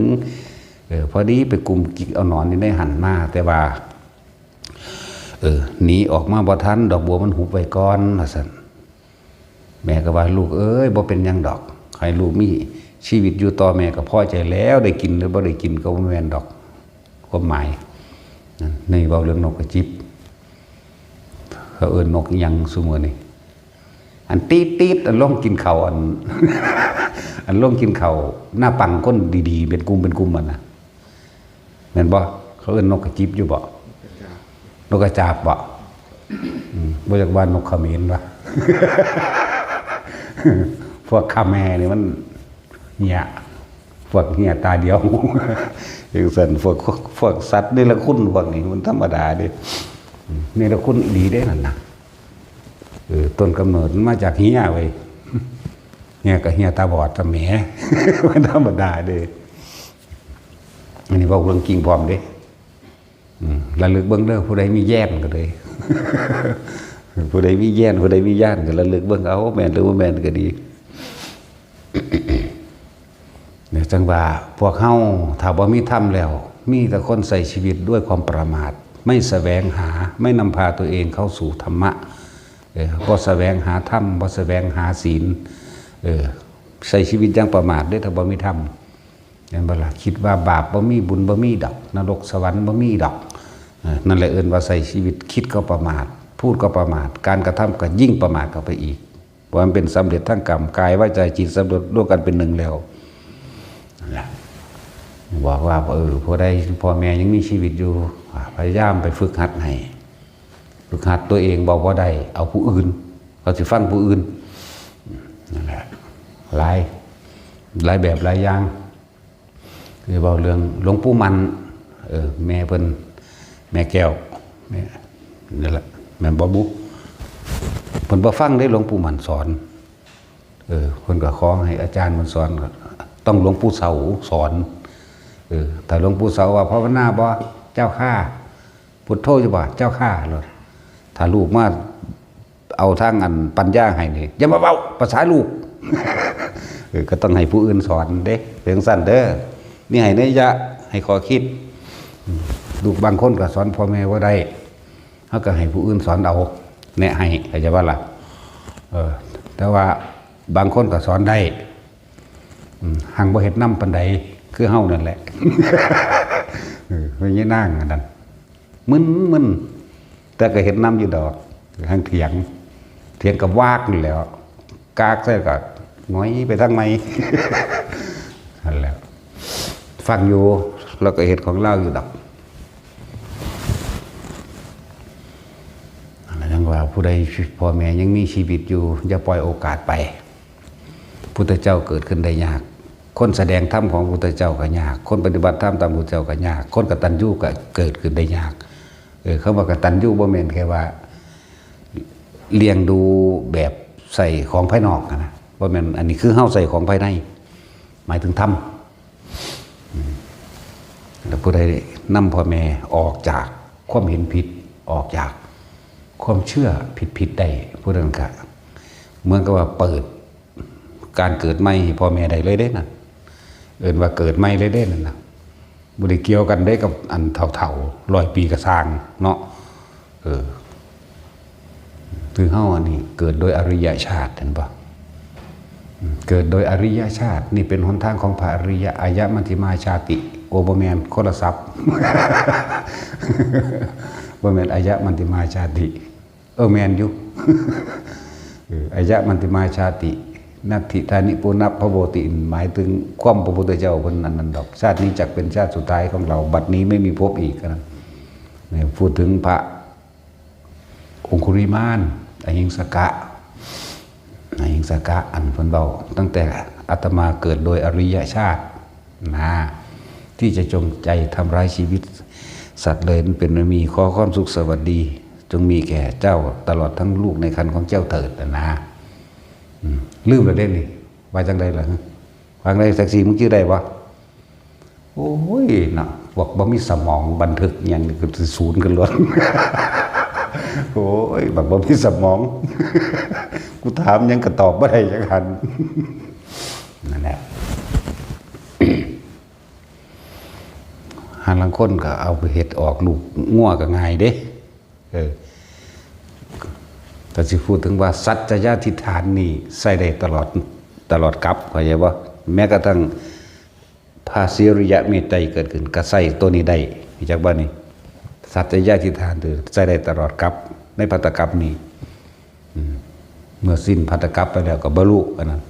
เออ พอดีไปกุมกินเอาหนอนอยู่ในหั่นมา แต่ว่า เออ หนีออกมาบ่ทัน ดอกบัวมันหุบไว้ก่อน ว่าซั่น แม่ก็ว่า ลูกเอ้ย บ่เป็นหยังดอก ให้ลูกมีชีวิตอยู่ต่อ แม่ก็พอใจแล้ว ได้กินหรือบ่ได้กินก็บ่แม่นดอก ความหมาย นั่น นี่เว้าเรื่องนกกระจิบ เขาเอิ้นนกอิหยังซุมื้อนี้ อันตีดๆ อันลงกินข้าว อัน อันลงกินข้าวหน้าปังคนดีๆ เป็นกลุ่มเป็นกลุ่มมันน่ะ แม่นบ่ เขาเอิ้นนกกระจิบอยู่บ่ นกกระจาบบ่ อืม บ่อยากว่านกเขมรวะ พวกคาแมนี่มันเหีย พวกเหียตาเดียว จั่งซั้น พวก พวกสัตว์เนรคุณพวกนี้มันธรรมดาเด้ อืม เนรคุณอีหลีเด้นั่นน่ะ เออ ต้นกำเนิดมันมาจากเหียเว้ย เหียก็เหียตาบอดซะแหม มันธรรมดาเด้ อันนี้เว้าเรื่องจริงพร้อมเด้ อืม ระลึกเบิ่งเด้อ ผู้ใดมีแย่นก็เลย ผู้ใดมีแย่น ผู้ใดมีย่านก็ระลึกเบิ่งเอา แม่นหรือบ่แม่นก็ดี เนี่ย จั่งว่าพวกเฮาถ้าบ่มีธรรมแล้ว มีแต่คนใช้ชีวิตด้วยความประมาท ไม่แสวงหา ไม่นำพาตัวเองเข้าสู่ธรรมะ เออ บ่แสวงหาธรรม บ่แสวงหาศีล เออ ใช้ชีวิตอย่างประมาทเด้อ ถ้าบ่มีธรรม แม่นบ่ล่ะ คิดว่าบาปบ่มี บุญบ่มีดอก นรกสวรรค์บ่มีดอก เออ นั่นแหละเอิ้นว่าใช้ชีวิตคิดก็ประมาท พูดก็ประมาท การกระทำก็ยิ่งประมาทเข้าไปอีก เพราะมันเป็นสำเร็จทั้งกรรม กาย วาจา จิต สำเร็จร่วมกันเป็นหนึ่งแล้ว นั่นแหละ บอกว่า เออ ผู้ใดพ่อแม่ยังมีชีวิตอยู่ พยายามไปฝึกหัดให้ ฝึกหัดตัวเอง บอกว่าได้ เอาผู้อื่น เขาสิฟังผู้อื่น นั่นแหละ หลาย หลายแบบหลายอย่าง คือเว้าเรื่องหลวงปู่มั่น เออ แม่เพิ่น แม่แก้ว แม่ นั่นแหละ แม่นบ่บุ เพิ่นบ่ฟังเด้ หลวงปู่มั่นสอน เออ เพิ่นก็ขอให้อาจารย์เพิ่นสอน ต้องหลวงปู่เสาสอน เออ ถ้าหลวงปู่เสาว่า ภาวนาบ่ เจ้าข้า พุทโธอยู่บ่ เจ้าข้า โลด ถ้าลูกมา เอาทางอันปัญญาให้นี่ อย่ามาเว้าภาษาลูก เออ ก็ต้องให้ผู้อื่นสอนเด้ เป็นจั่งซั้นเด้อ นี่ให้นัยยะ ให้ข้อคิด ลูกบางคนก็สอนพ่อแม่บ่ได้ เฮาก็ให้ผู้อื่นสอนเอา แนะให้ เข้าใจบ่ล่ะ เออ แต่ว่าบางคนก็สอนได้ อืม หังบ่เฮ็ดนำปานใด คือเฮานั่นแหละ เออ แม่ยายนางอันนั้น มึนๆ แต่ก็เฮ็ดนำอยู่ดอก หังเถียง เถียงกับวากนี่แหล้ว กากใส่ก็หงอยไปทางใหม่ นั่นแหละ ฟังอยู่ แล้วก็เฮ็ดของลาวอยู่ดอก นั่นแหละ จั่งว่าผู้ใดพ่อแม่ยังมีชีวิตอยู่ อย่าปล่อยโอกาสไป พุทธเจ้าเกิดขึ้นได้ยาก คนแสดงธรรมของพุทธเจ้าก็ยาก คนปฏิบัติธรรมตามพุทธเจ้าก็ยาก คนกตัญญูก็เกิดขึ้นได้ยาก เออ คำว่ากตัญญูบ่แม่นแค่ว่า เลี้ยงดูแบบใส่ของภายนอกหั้นนะ บ่แม่น อันนี้คือเฮาใส่ของภายใน หมายถึงธรรม อืม แล้วผู้ใดนำพ่อแม่ออกจากความเห็นผิด ออกจากความเชื่อผิดๆ ได้ ผู้นั้นก็เหมือนกับว่าเปิดการเกิดใหม่ให้พ่อแม่ได้เลยเด้นั่น เอิ้นว่าเกิดใหม่เลยเด้นั่นน่ะ บ่ได้เกี่ยวกันเด้กับอันเฒ่าๆ ร้อยปีก็ซ่างเนาะ เออ คือเฮาอันนี้เกิดโดยอริยชาติ เห็นบ่ อืม เกิดโดยอริยชาติ นี่เป็นหนทางของพระอริยะ อายะมัชฌิมาชาติ โอ้ บ่แม่น คนละศัพท์ บ่แม่น อายะมัชฌิมาชาติ เออ แม่นอยู่ เออ อายะมัชฌิมาชาติ นัตถิตานิปุณพโวติ หมายถึงความพระพุทธเจ้าเพิ่นอันนั้นดอก ชาตินี้จักเป็นชาติสุดท้ายของเรา บัดนี้ไม่มีพบอีกนะ เนี่ย พูดถึงพระองคุลิมาน อหิงสกะ อหิงสกะ อันเพิ่นเว้า ตั้งแต่อาตมาเกิดโดยอริยชาติ นะ ที่จะจงใจทำร้ายชีวิตสัตว์เลย มันเป็นไม่มี ขอความสุขสวัสดี จงมีแก่เจ้าตลอดทั้งลูกในครรภ์ของเจ้าเถิด นะ อืม ลืมแล้วเด้นี่ ว่าจังใดล่ะ ฟังได้ แท็กซี่ มึงจื่อได้บ่ โอ้ย เนาะ พวกบ่มีสมองบันทึกหยังนี่ก็สิศูนย์กันโลด โอ้ย บักบ่มีสมอง กูถามหยังก็ตอบบ่ได้จักอัน นั่นแหละ หาลางคนก็เอาไปเฮ็ดออกลูกงัวก็ง่ายเด้ เออ ก็สิพูดถึงว่าสัจจยาธิฐานนี่ใช้ได้ตลอด ตลอดกาล เข้าใจบ่ แม้กระทั่งพระศรีอริยะเมตไตรยเกิดขึ้น ก็ใช้ตัวนี้ได้ รู้จักบ่นี่ สัจจยาธิฐานคือใช้ได้ตลอดกาล ในภัตตกาลนี้ อืม เมื่อสิ้นภัตตกาลไปแล้วก็บรรลุอันนั้น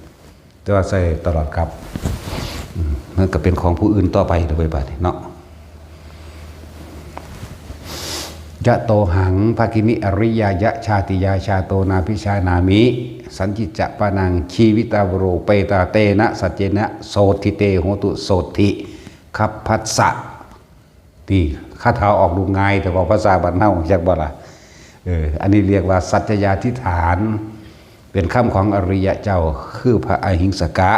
แต่ว่าใช้ตลอดกาล อืม มันก็เป็นของผู้อื่นต่อไปเลยบาดนี้เนาะ ยะโตหัง ภคินิ อริยายะ ชาติยา ชาโต นาภิชานามิ สัญจิจจะปะนัง ชีวิตาวโร เปตา เตนะ สัจเจนะ โสตถิ เต โหตุ โสตถิ คัพพัสสะ ที่คาถาออกลูกง่าย แต่ว่าภาษาบ้านเฮาจักบ่ล่ะ เออ อันนี้เรียกว่าสัจจยาธิฐาน เป็นคำของอริยะเจ้า คือพระอหิงสกะ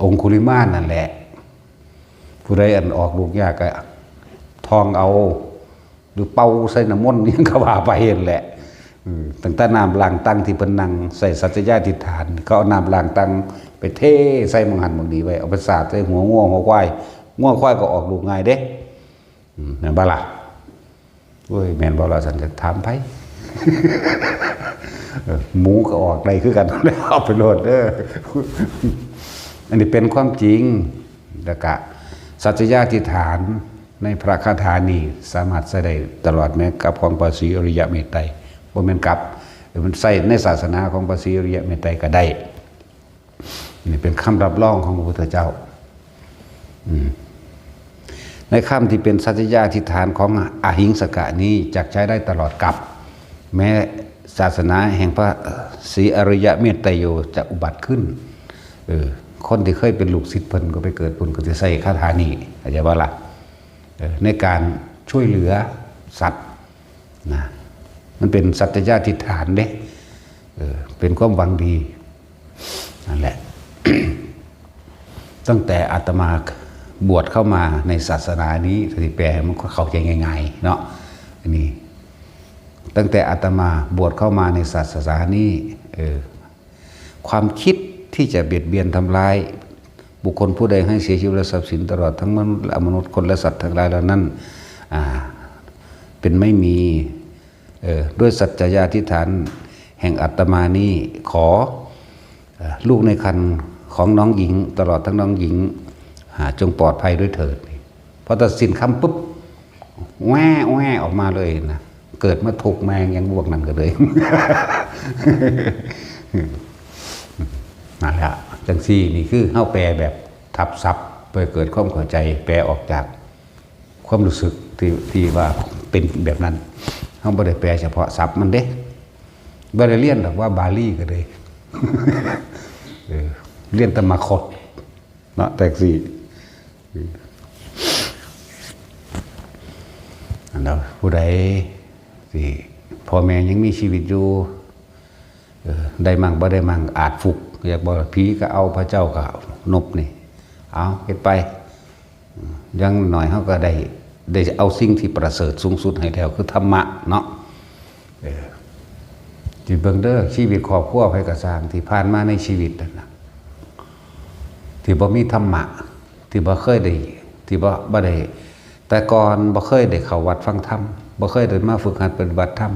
องคุลิมานนั่นแหละ ผู้ใดอันออกลูกยากก็ท่องเอา หรือเป่าใส่น้ำมนต์ หยังก็ว่าไปนั่นแหละ อืม ตั้งแต่น้ำล้างตังที่เพิ่นนั่งใส่สัจจยาธิฐาน เขาเอาน้ำล้างตังไปเทใส่หม่องหั้นหม่องนี้ไว้ เอาไปสาดใส่หัวงัวหัวควาย งัวควายก็ออกลูกง่ายเด้ อืม แม่นบ่ล่ะ โอ้ย แม่นบ่ล่ะ ซั่นก็ถามไผ เออ หมูก็ออกได้คือกัน แล้วเอาไปโลดเด้อ อันนี้เป็นความจริง แล้วก็สัจจยาธิฐานในพระคาถานี้สามารถใช้ได้ตลอด แม้กับของพระศรีอริยะเมตไตรย บ่แม่นกับ มันใช้ในศาสนาของพระศรีอริยะเมตไตรยก็ได้ นี่เป็นคำรับรองของพระพุทธเจ้า อืม ในคำที่เป็นสัจจยาธิฐานของอหิงสกะนี้จักใช้ได้ตลอดกาล แม้ศาสนาแห่งพระศรีอริยะเมตไตรยโยจะอุบัติขึ้น เออ คนที่เคยเป็นลูกศิษย์เพิ่นก็ไปเกิดเพิ่นก็สิใช้คาถานี้ เข้าใจบ่ล่ะ เออ ในการช่วยเหลือสัตว์นะ มันเป็นสัจจยาธิฐานเด้ เออ เป็นความหวังดี นั่นแหละ ตั้งแต่อาตมาบวชเข้ามาในศาสนานี้ สิแปลให้มันเข้าใจง่ายๆ เนาะ อันนี้ ตั้งแต่อาตมาบวชเข้ามาในศาสนานี้ เออ ความคิดที่จะเบียดเบียนทำร้ายบุคคลผู้ใดให้เสียชีวิตและทรัพย์สินตลอดทั้งมนุษย์และอมนุษย์ คนและสัตว์ทั้งหลายเหล่านั้น อ่า เป็นไม่มี เอ่อ ด้วยสัจจยาธิฐานแห่งอาตมานี้ ขอ เอ่อ ลูกในครรภ์ของน้องหญิง ตลอดทั้งน้องหญิง อ่า จงปลอดภัยด้วยเถิด พอตัดสินคำปุ๊บ แว่แว่ออกมาเลยนะ เกิดมาทุกข์แม่งยังบวกนั่นก็เลย นั่นแหละ จังซี่ นี่คือเฮาแปลแบบทับศัพท์ เพื่อเกิดความเข้าใจ แปลออกจากความรู้สึกที่ ที่ว่าเป็นแบบนั้น เฮาบ่ได้แปลเฉพาะศัพท์มันเด้ บ่ได้เรียนดอกว่าบาลีก็ได้ เออ เรียนแต่มาคด เนาะ แท็กซี่ อันนั้นผู้ใดที่พ่อแม่ยังมีชีวิตอยู่ เออ ได้มั่งบ่ได้มั่ง อาจฟุก เรียกบ่ ผีก็เอา พระเจ้าก็นบนี่ เอาเฮ็ดไป อย่างน้อยเฮาก็ได้ ได้เอาสิ่งที่ประเสริฐสูงสุดให้แล้ว คือธรรมะเนาะ เออ ที่เบิ่งเด้อ ชีวิตครอบครัวไผก็ซ่าง ที่ผ่านมาในชีวิตนั่นน่ะ ที่บ่มีธรรมะ ที่บ่เคยได้ ที่บ่ บ่ได้ แต่ก่อนบ่เคยได้เข้าวัดฟังธรรม บ่เคยได้มาฝึกหัดปฏิบัติธรรม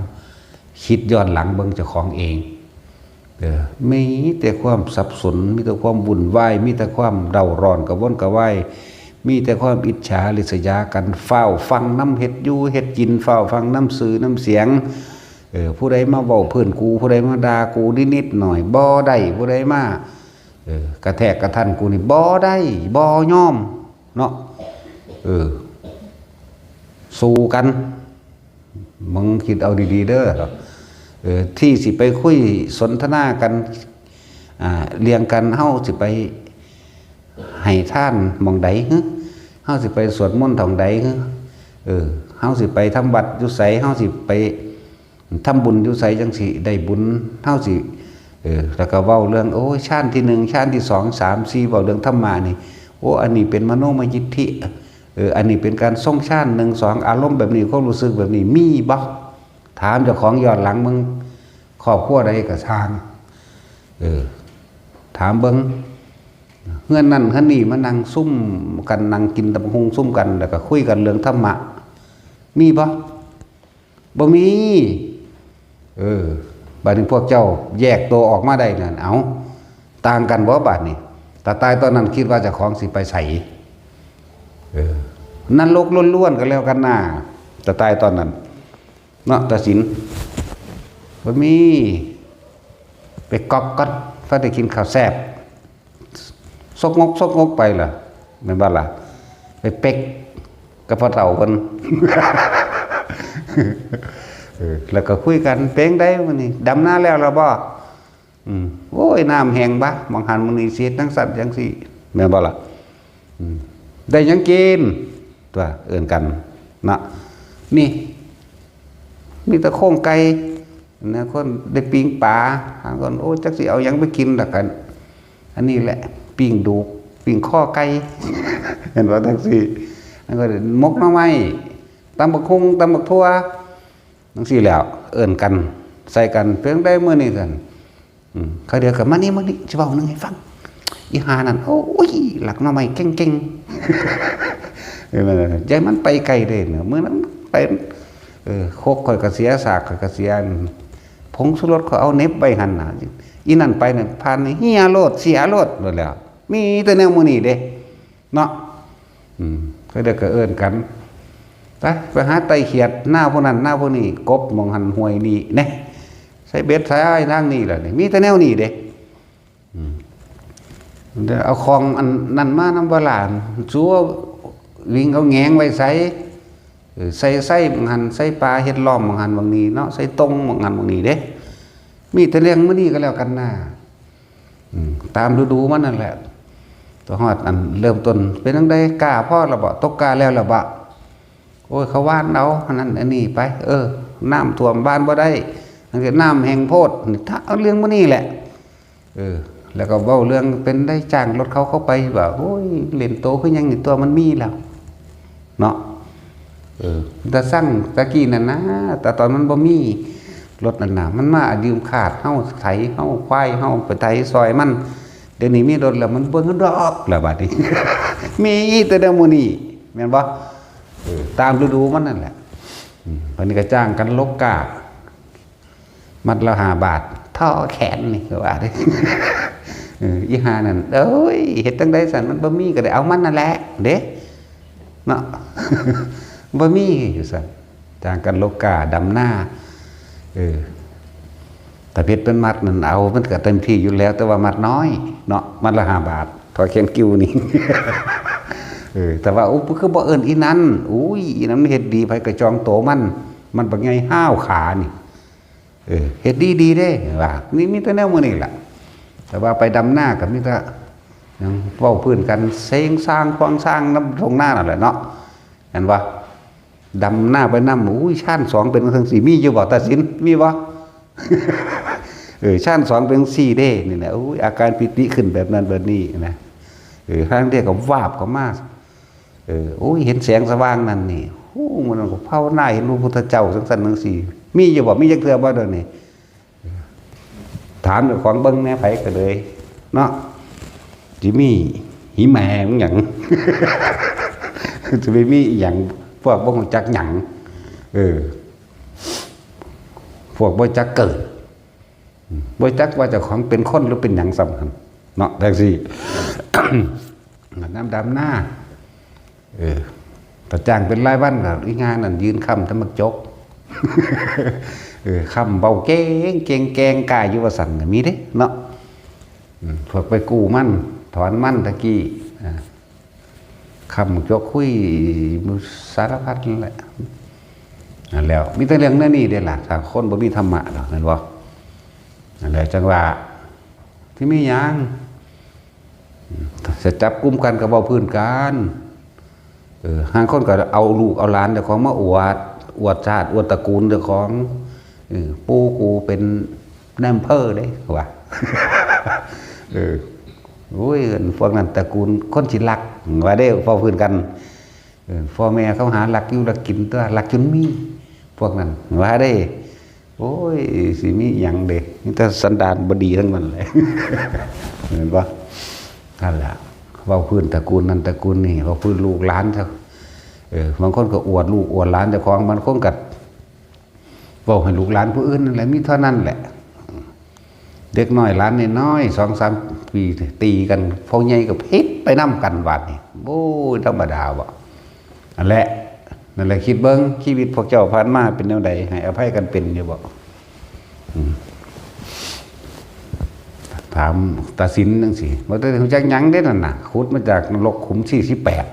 คิดย้อนหลังเบิ่งเจ้าของเอง เออ มีแต่ความสับสน มีแต่ความวุ่นวาย มีแต่ความเร่าร้อนกระวนกระวาย มีแต่ความอิจฉาริษยากัน ฟ้าวฟังนำเฮ็ดอยู่เฮ็ดกิน ฟ้าวฟังนำชื่อนำเสียง เออ ผู้ใดมาเว้าพื้นกู ผู้ใดมาด่ากูนิดๆหน่อยๆ บ่ได้ ผู้ใดมา เออ กระแทกกระทันกูนี่บ่ได้ บ่ยอม เนาะ เออ สู้กัน มึงคิดเอาดีๆเด้อ เออ ที่สิไปคุยสนทนากัน อ่า เรื่องกัน เฮาสิไปให้ทานหม่องใดหึ เฮาสิไปสวดมนต์หม่องใดหึ เออ เฮาสิไปทำวัดอยู่ไส เฮาสิไปทำบุญอยู่ไสจั่งสิได้บุญ เฮาสิ เออ แล้วก็เว้าเรื่อง โอ้ย ฌานที่หนึ่ง ฌานที่สอง สาม สี่ เว้าเรื่องธรรมะนี่ โอ้ อันนี้เป็นมโนมยิทธิ เออ อันนี้เป็นการทรงฌาน หนึ่ง สอง อารมณ์แบบนี้ ความรู้สึกแบบนี้ มีบ่ ถามเจ้าของย้อนหลังมึง ครอบครัวใดก็ช่าง เออ ถามเบิ่ง เฮือนนั่นเฮือนนี่มานั่งซุ่มกัน นั่งกินตำบักหุ่งซุ่มกัน แล้วก็คุยกันเรื่องธรรมะ มีบ่ บ่มี เออ บัดนี้พวกเจ้าแยกตัวออกมาได้นั่น เอ้า ต่างกันบ่บัดนี้ ตาตายตอนนั้นคิดว่าเจ้าของสิไปไส เออ นรกล้วนๆกันแล้วกันนะ ตาตายตอนนั้น เนาะ ตาสิน บ่มี ไปก๊อกก่อน พอได้กินข้าวแซ่บ ซกงก ซกงกไปล่ะ แม่นบ่ล่ะ ไปเป๊กกับพ่อเฒ่าเพิ่น เออ แล้วก็คุยกัน เป็นไดมื้อนี้ ดำนาแล้วล่ะบ่ อืม โอ้ย น้ำแห้งบะ หม่องหั้นหม่องนี้ สิเฮ็ดจั่งซั้นจั่งซี้ แม่นบ่ล่ะ อืม ได้หยังกิน ตัว เอิ้นกัน เนาะ นี่ มีแต่โครงไก่ นะ คนได้ปิ้งปลา หาคน โอ้ จักสิเอาหยังไปกินล่ะกัน อันนี้แหละ ปิ้งดูก ปิ้งคอไก่ เห็นบ่ จังซี่ แล้วก็หมกหน่อไม้ ตำบักหุ่ง ตำบักถั่ว จังซี่แหล้ว เอิ้นกัน ใส่กัน เป็นไดมื้อนี้ซั่น อืม เขาเดียวก็ มานี่ มานี่ สิเว้าหนึ่งให้ฟัง อีห่านั่น โอ้ย ลักหน่อไม้เก่งๆ เออ นั่นน่ะ อย่าให้มันไปไกลเด้อ มื้อนั้นไป เออ โคกข้อยก็เสีย สากข้อยก็เสีย ผงชูรสข้อยเอาเหน็บไว้หั่นน่ะ อีนั่นไปเนี่ย ผ่านนี่เหียโลด เสียโลด โลดแล้ว มีแต่แนวหมู่นี้เด้ เนาะ อืม เขาเดียวก็เอิ้นกัน ไป ไปหาไต่เขียด หน้าผู้นั้น หน้าผู้นี้ กบหม่องหั้น ห้วยนี่ แหน่ ใส่เบ็ดใส่อ้ายทางนี้ล่ะนี่ มีแต่แนวนี้เด้ อืม เอาของอันนั้นมานำบ่ล่ะ สัววิ่งเอาแหงงไว้ใส่ เออ ใส่ ใส่หม่องหั้น ใส่ปลาเฮ็ดล้อมหม่องหั้นหม่องนี้เนาะ ใส่ตงหม่องหั้นหม่องนี้เด้ มีแต่เรื่องมื้อนี้ก็แล้วกันนะ อืม ตามฤดูมันนั่นแหละ ตัวฮอดอันเริ่มต้น เป็นจั่งใด กล้าพอแล้วบ่ ตกกล้าแล้วแล้วบ่ โอ้ย เขาหว่านเอา อันนั้นอันนี้ไป เออ น้ำท่วมหว่านบ่ได้ อันนี้น้ำแห้งโพด นี่ ถ้าเอาเรื่องมื้อนี้แหละ เออ แล้วก็เว้าเรื่องเป็นได้จ้างรถเขาเข้าไป ว่า โอ้ย เล่นโตคือหยังนี่ ตัวมันมีแล้ว เนาะ เออ แต่สั่งตะกี้นั่นนะ แต่ตอนมันบ่มีรถนั่นน่ะ มันมายืมคาดเฮา ไถเฮา ควายเฮา ไปไถซอยมัน เดี๋ยวนี้มีรถแล้ว มันเบิ่งดอกแล้วบัดนี้ มีแต่แนวหมู่นี้ แม่นบ่ เออ ตามฤดูมันนั่นแหละ อืม บัดนี้ก็จ้างกันลกกา มัดละห้าบาท ท่อแขนนี่ ก็ว่าเด้ เออ อีห่านั่น เอ้ย เฮ็ดจั่งใดซั่น มันบ่มีก็ได้เอามันนั่นแหละ เด้ เนาะ บ่มีอยู่ซั่น จ้างกันลกกา ดำนา เออ ถ้าเฮ็ดเป็นมัดนั่นเอา มันก็เต็มที่อยู่แล้ว แต่ว่ามัดน้อย เนาะ มัดละห้าบาท ท่อแขนกิ้วนี่ เออ แต่ว่า โอ้ คือบ่เอิ้นอีนั้น อุ้ย อีนั้นมันเฮ็ดดี ไผก็จองโตมัน มันบักใหญ่ห้าวขานี่ เออ เฮ็ดดีดีเด้ ว่า นี่มีแต่แนวหมู่นี้ล่ะ แต่ว่าไปดำนาก็มีแต่หยังเว้าพื้นกัน เซ็งซ่างควางซ่างนำท่งนานั่นแหละเนาะ เห็นบ่ ดำนาไปนำ อุ้ย ฌานสองเป็นจั่งซี้ มีอยู่บ่ ตาสิน มีบ่ เออ ฌานสองเป็นจั่งซี้เด้ นี่แหละ อุ้ย อาการปีติขึ้นแบบนั้นแบบนี้นะ เออ ทางเดียวก็วาบเข้ามา เออ โอ้ย เห็นแสงสว่างนั่นนี่ โอ้ มื้อนั้นก็ภาวนาเห็นพระพุทธเจ้าจั่งซั่นจั่งซี้ มีอยู่บ่ มีจักเทื่อบ่เดี๋ยวนี้ ถามเจ้าของเบิ่งแหน่ ไผก็เลย เนาะ สิมีหิแหม่งหยัง คือจะไปมีอหย่าง พวกบ่รู้จักหยัง เออ พวกบ่จักเกิด บ่จักว่าเจ้าของเป็นคนหรือเป็นหยังสำคัญ เนาะ จังซี่ น้ำดำหน้า เออ ถ้าจ้างเป็นรายวันก็อีงานนั่นยืนค้ำแต่หมากจก เออ ค้ำเบาเก่งเก่งแกงกายอยู่ว่าซั่นก็มีเด้เนาะ อืม พวกไปกู้มัน ถอนมันตะกี้ อ่า ค้ำหมากจกคุย สารพัดนั่นแหละ นั่นแล้ว มีแต่เรื่องแนวนี้เด้ล่ะ ถ้าคนบ่มีธรรมะดอก แม่นบ่ นั่นแหละ จังว่า ที่มีหยัง จะจับกลุ่มกันก็เว้าพื้นกัน เออ ห่างคนก็เอาลูกเอาหลานเจ้าของมาอวด อวดชาติ อวดตระกูลเจ้าของ เออ ปู่กูเป็นนายอำเภอเด้ ว่า เออ โอ้ย พวกนั้นตระกูลคนสิรัก ว่าเด้ เว้าพื้นกัน เออ พ่อแม่เขาหารักอยู่รักกินตัว รักจนมี พวกนั้น ว่าเด้ โอ้ย สิมีหยังเด้ มีแต่สันดานบ่ดีทั้งนั้นแหละ เห็นปะ นั่นแหละ เว้าพื้นตระกูลนั้นตระกูลนี้ เว้าพื้นลูกหลานเจ้า เออ บางคนก็อวดลูกอวดหลานเจ้าของ บางคนก็เว้าให้ลูกหลานผู้อื่นนั่นแหละ มีเท่านั้นแหละ เด็กน้อยหลานน้อยๆ สองสามปี ตีกัน พ่อใหญ่ก็ผิดไปนำกัน บาดนี้ โอ้ย ธรรมดาบ่ นั่นแหละ นั่นแหละ คิดเบิ่ง ชีวิตพวกเจ้าผ่านมาเป็นแนวใด ให้อภัยกันเป็นอยู่บ่ อืม ถามตาสินจังซี่ บ่ได้รู้จักหยังเด้นั่นน่ะ ขุดมาจากนรกขุมสี่สิบแปด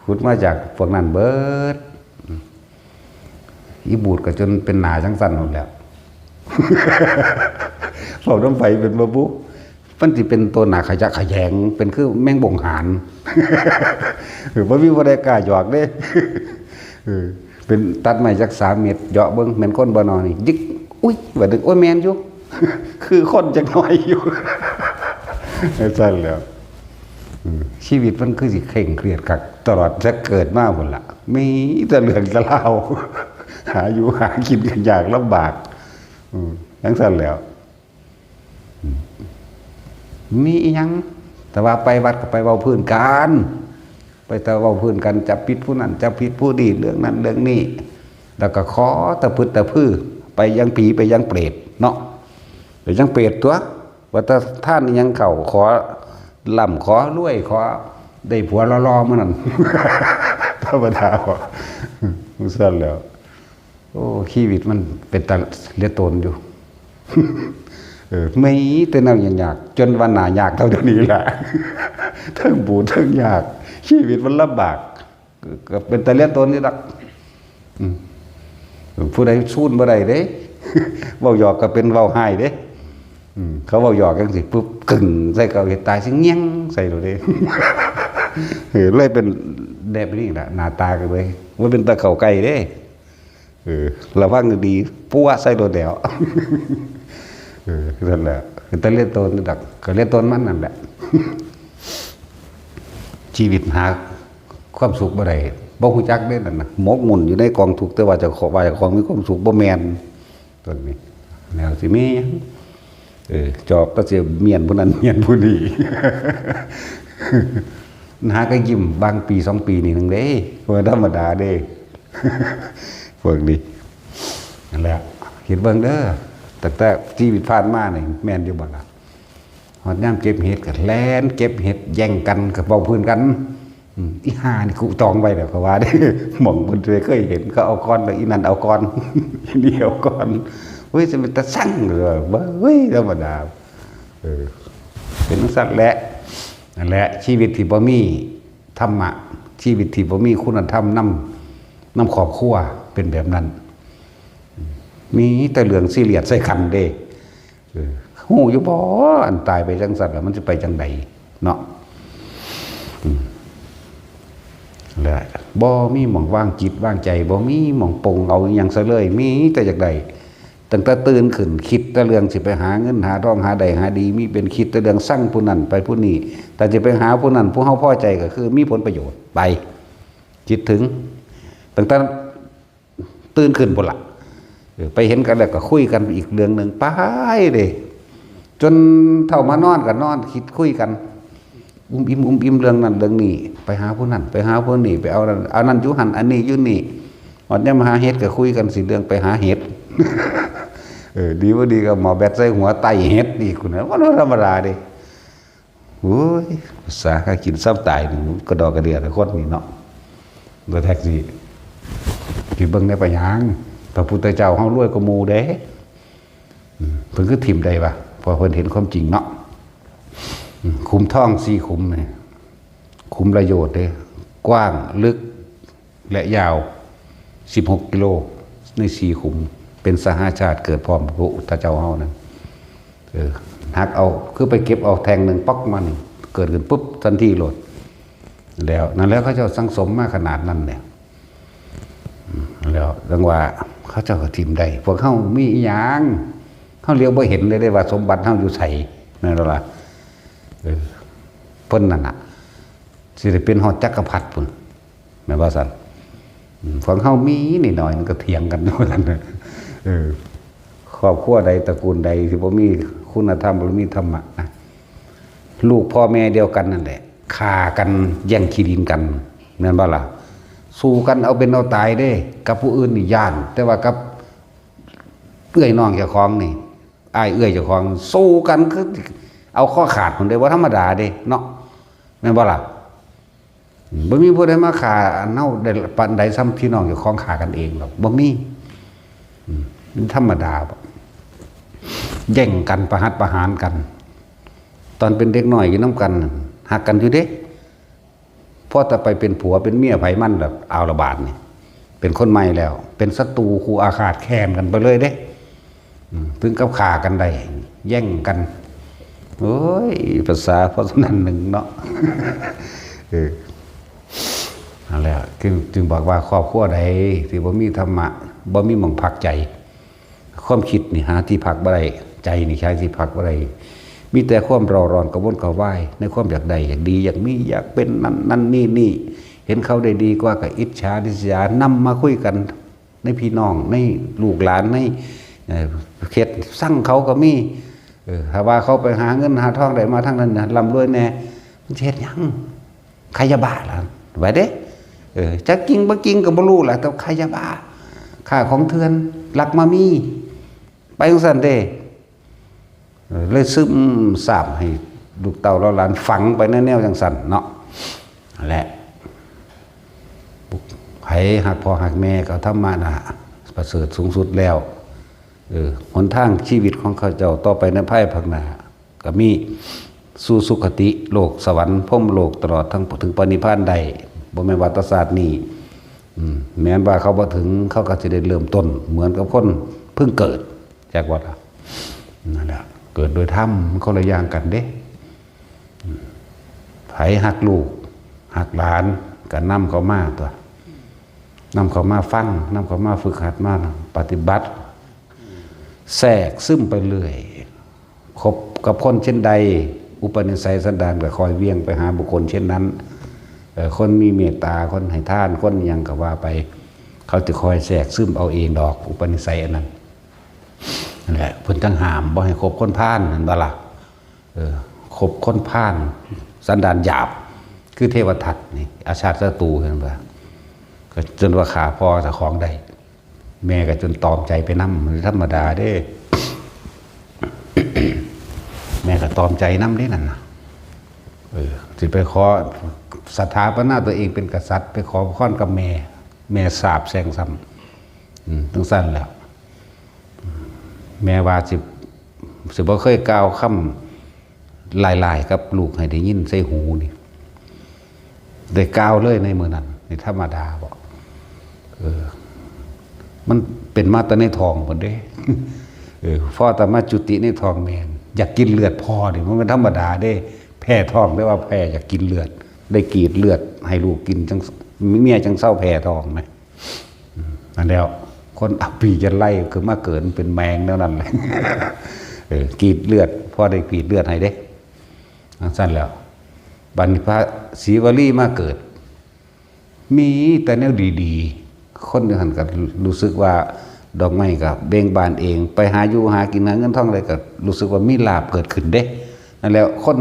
ขุดมาจากพวกนั้นเบิด อีบูดก็จนเป็นหนาจังซั่นนั่นแหล้ว เว้านำไผเป็นบ่บุ มันสิเป็นตัวหนาขยะแขยง เป็นคือแมงบงหาน เออ บ่มีผู้ใดกล้าหยอกเด้ เออ เป็นตัดไม้จักสามเมตร เหยาะเบิ่ง แม่นคนบ่นอนี่ ยิก อุ๊ย ว่าดึก โอ้ย แม่นอยู่ คือคนจักหน่อยอยู่ ซั่นแหล้ว อืม ชีวิตมันคือสิเคร่งเครียดคัก ตลอดแต่เกิดมาพุ้นล่ะ มีแต่เรื่องแต่ราว หาอยู่หากินก็ยากลำบาก อืม จังซั่นแหล้ว อืม มีอีหยัง แต่ว่าไปวัดก็ไปเว้าพื้นกัน ไปแต่เว้าพื้นกัน จับผิดผู้นั้น จับผิดผู้นี้ เรื่องนั้นเรื่องนี้ แล้วก็ขอตะพึดตะพือ ไปยังผีไปยังเปรตเนาะ ไปยังเปรตตัว ว่าแต่ท่านยังเข้า ขอร่ำขอรวย ขอได้ผัวหล่อๆ มื้อนั้น ธรรมดาบ่ ซั่นแหล้ว โอ้ ชีวิตมันเป็นตาเหลือตนอยู่ เออ มีแต่แนวยากๆ จนว่าหน้ายากเท่าเดี๋ยวนี้แหละ ทั้งบูดทั้งยาก ชีวิตมันลำบาก ก็เป็นตาเหลือตนนี่ดอก อืม ผู้ใดสู้บ่ได้เด้ เว้าหยอกก็เป็นเว้าฮ้ายเด้ อืม เขาเว้าหยอกจังซี่ปุ๊บ กึ่งใส่เขาเฮ็ดตายสิเงี้ยงใส่โลดเด้ เออ เลยเป็นแบบนี้ล่ะ หน้าตาก็เลย ว่าเป็นตาเข้าใกล้เด้ เออ ระวังดีๆ ปัวใส่โลดแล้ว เออ นั่นแหละ เป็นตาเหลือตนนี่ดอก ก็เหลือตนมันนั่นแหละ ชีวิตหาความสุขบ่ได้ บ่รู้จักเด้นั่นน่ะ หมกมุ่นอยู่ในกองทุกข์ แต่ว่าเจ้าของ ว่าเจ้าของมีความสุข บ่แม่น ต้นนี้ แนวสิมีหยัง เออ จอบก็สิเมียนผู้นั้น เมียนผู้นี้ หาก็ยิ้มบางปีสองปีนี่หนึ่งเด้ บ่ธรรมดาเด้ พวกนี้ นั่นแหละ คิดเบิ่งเด้อ ตั้งแต่ชีวิตผ่านมานี่ แม่นอยู่บ่ล่ะ ฮอดยามเก็บเห็ดก็แล่นเก็บเห็ดแย่งกันก็เว้าพื้นกัน อืม อีห่านี่กูจองไว้แล้วก็ว่าเด้ หม่องเพิ่นเคยเห็น เขาเอาก่อนแล้ว อีนั่นเอาก่อน อีนี่เอาก่อน เฮ้ย จะเป็นตาสั่งเลย เว้ย ธรรมดา เออ เป็นจังซั่นแหละ นั่นแหละ ชีวิตที่บ่มีธรรมะ ชีวิตที่บ่มีคุณธรรมนำ นำครอบครัว เป็นแบบนั้น มีแต่เรื่องซีเรียสใส่กันเด้ เออ ฮู้อยู่บ่ อันตายไปจังซั่นแล้วมันสิไปจังใดเนาะ อืม และบ่มีหม่องวางจิตวางใจ บ่มีหม่องปลงเอาอิหยังซะเลย มีแต่อยากได้ ตั้งแต่ตื่นขึ้น คิดแต่เรื่องสิไปหาเงินหาทอง หาได้หาดี มีเป็นคิดแต่เรื่องซังผู้นั้นไปผู้นี้ แต่สิไปหาผู้นั้น ผู้เฮาพอใจก็คือมีผลประโยชน์ ไป คิดถึง ตั้งแต่ ตื่นขึ้นพุ้นละ เออ ไปเห็นกันแล้วก็คุยกันอีกเรื่องหนึ่ง ไปเด้ จนเฒ่ามานอนก็นอนคิดคุยกัน อุ้มอิ่มอุ้มอิ่มเรื่องนั้นเรื่องนี้ ไปหาผู้นั้นไปหาผู้นี้ ไปเอานั่นเอานั่นอยู่หั่น อันนี้อยู่นี่ ฮอดยามหาเห็ดก็คุยกันสิเรื่องไปหาเห็ด เออ ดีบ่ดีก็หมอแบตใส่หัวไต่เห็ดอีก คุณนะ มันบ่ธรรมดาเด้ โอ้ย ภาษาหากินซ้ำตายนี่ กระดอกกระเดื่อแต่คนนี่เนาะ บ่แท็กซี่ สิเบิ่งได้ไปหยัง พระพุทธเจ้าเฮารวยกว่าหมู่เด้ อืม เพิ่นคือถิ่มได้วะ เพราะเพิ่นเห็นความจริงเนาะ อืม ขุมทองสี่ขุมนี่ ขุมละโยชน์เด้ กว้าง ลึก และยาว สิบหกกิโล ในสี่ขุม เป็นสหาชาติเกิดพร้อมพระพุทธเจ้าเฮานั้น เออ หักเอา คือไปเก็บเอาแท่งหนึ่งป๊อกมานี่ เกิดขึ้นปุ๊บ ทันทีโลด แล้ว นั่นแล้วเขาเจ้าสั่งสมมาขนาดนั้นเนี่ย อืม แล้วจั่งว่าเขาเจ้าก็ถิ่มได้ พวกเฮามีอีหยัง เฮาเหลียวบ่เห็นเลยเด้ว่าสมบัติเฮาอยู่ไส แม่นบ่ล่ะ เออ เพิ่นนั่นน่ะ สิได้เป็นฮอดจักรพรรดิพุ้น แม่นบ่ซั่น อืม พวกเฮามีนิดหน่อยมันก็เถียงกันอยู่นั่นน่ะ เออ ครอบครัวใดตระกูลใดที่บ่มีคุณธรรม บ่มีธรรมะนะ ลูกพ่อแม่เดียวกันนั่นแหละ ฆ่ากันแย่งขี้ดินกัน แม่นบ่ล่ะ สู้กันเอาเป็นเอาตายเด้ กับผู้อื่นนี่ย้าน แต่ว่ากับเอื้อยน้องเจ้าของนี่ อ้ายเอื้อยเจ้าของ สู้กันคือเอาคอขาดพุ้นเด้ บ่ธรรมดาเด้เนาะ แม่นบ่ล่ะ บ่มีผู้ใดมาฆ่าอันเฮาได้ปานใดส่ำพี่น้องเจ้าของฆ่ากันเองดอก บ่มี อืม มันธรรมดาบ่ แย่งกันประหัตประหารกัน ตอนเป็นเด็กน้อยอยู่นำกัน ฮักกันอยู่เด้ พอแต่ไปเป็นผัวเป็นเมียไผมันล่ะ เอาละบาดนี่ เป็นคนใหม่แล้ว เป็นศัตรูคู่อาฆาตแค้นกันไปเลยเด้ อืม ถึงกับฆ่ากันได้ แย่งกัน โอ้ย ภาษาเพราะฉะนั้นหนึ่งเนาะ เออ นั่นแหละ จึง จึงบอกว่าครอบครัวใดที่บ่มีธรรมะ บ่มีหม่องพักใจ ความคิดนี่หาที่พักบ่ได้ ใจนี่หาที่พักบ่ได้ มีแต่ความเร่าร้อนกระวนกระวาย ในความอยากได้ อยากดี อยากมี อยากเป็นนั่น นั่น นี่ นี่ เห็นเขาได้ดีกว่าก็อิจฉาริษยา นำมาคุยกัน ในพี่น้อง ในลูกหลาน ใน เอ่อ เขตซังเขาก็มี เออ ถ้าว่าเขาไปหาเงินหาทองได้มาทางนั้นน่ะ ร่ำรวยแน่ มันสิเฮ็ดหยัง ขายยาบ้าล่ะ ว่าเด้ เออ จักจริงบ่จริงก็บ่รู้ล่ะ แต่ขายยาบ้า ค้าของเถื่อน ลักมามี ไปจั่งซั้นเด้ เออ เลยซึมซาบให้ลูกเต้าเหล่าหลานฝังไปในแนวจั่งซั้นเนาะ และ ไผฮักพ่อฮักแม่ก็ธรรมะน่ะ ประเสริฐสูงสุดแล้ว เออ หนทางชีวิตของเขาเจ้าต่อไปในภายภาคหน้า ก็มีสู่สุคติโลกสวรรค์พรหมโลกตลอดทั้งถึงปรินิพพานได้ บ่แม่นว่าแต่ชาตินี้ อืม แม้นว่าเขาบ่ถึง เขาก็สิได้เริ่มต้นเหมือนกับคนเพิ่งเกิด จักว่าล่ะ นั่นแหละ เกิดโดยธรรม มันคนละอย่างกันเด้ อืม ไผฮักลูก ฮักหลาน ก็นำเขามาตั๊ว นำเขามาฟัง นำเขามาฝึกหัด มาปฏิบัติ แทรกซึมไปเรื่อย คบกับคนเช่นใด อุปนิสัยสันดานก็คอยเวียงไปหาบุคคลเช่นนั้น เอ่อ คนมีเมตตา คนให้ทาน คนหยังก็ว่าไป เขาจะคอยแทรกซึมเอาเองดอก อุปนิสัยอันนั้น นั่นแหละ เพิ่นจั่งห้ามบ่ให้คบคนพาล นั่นบ่ล่ะ เออ คบคนพาล สันดานหยาบ คือเทวทัตนี่ อาชาติศัตรู เห็นบ่ ก็จนว่าฆ่าพ่อเจ้าของได้ แม่ก็จนตอมใจไปนำ มันธรรมดาเด้ แม่ก็ตอมใจนำเด้นั่นน่ะ เออ สิไปขอสถาปนาตัวเองเป็นกษัตริย์ ไปขอพรกับแม่ แม่สาปแช่งซ้ำ อืม จั่งซั้นแหล้ว แม่ว่าสิ สิบ่เคยกล่าวคำหลายๆกับลูกให้ได้ยินใส่หูนี่ ได้กล่าวเลยในมื้อนั้น นี่ธรรมดาบ่ เออ มันเป็นมาแต่ในท้องพุ้นเด้ เออ พอแต่มาจุติในท้องแม่ อยากกินเลือดพ่อนี่ มันเป็นธรรมดาเด้ แพ้ท้อง แต่ว่าแพ้อยากกินเลือด ได้กรีดเลือดให้ลูกกิน จั่ง เมียจั่งเซาแพ้ท้องนะ อืม นั่นแล้ว คนอัปปีจั่นไล่คือมาเกิดเป็นแมงแนวนั้นเลย เออ กรีดเลือด พ่อได้กรีดเลือดให้เด้ จั่งซั้นแล้ว บัดนี้พระศรีวลีมาเกิด มีแต่แนวดีๆ คนอยู่หั่นก็รู้สึกว่าดอกไม้ก็เบ่งบานเอง ไปหาอยู่หากินหาเงินทองอะไรก็รู้สึกว่ามีลาภเกิดขึ้นเด้ นั่นแหละ คน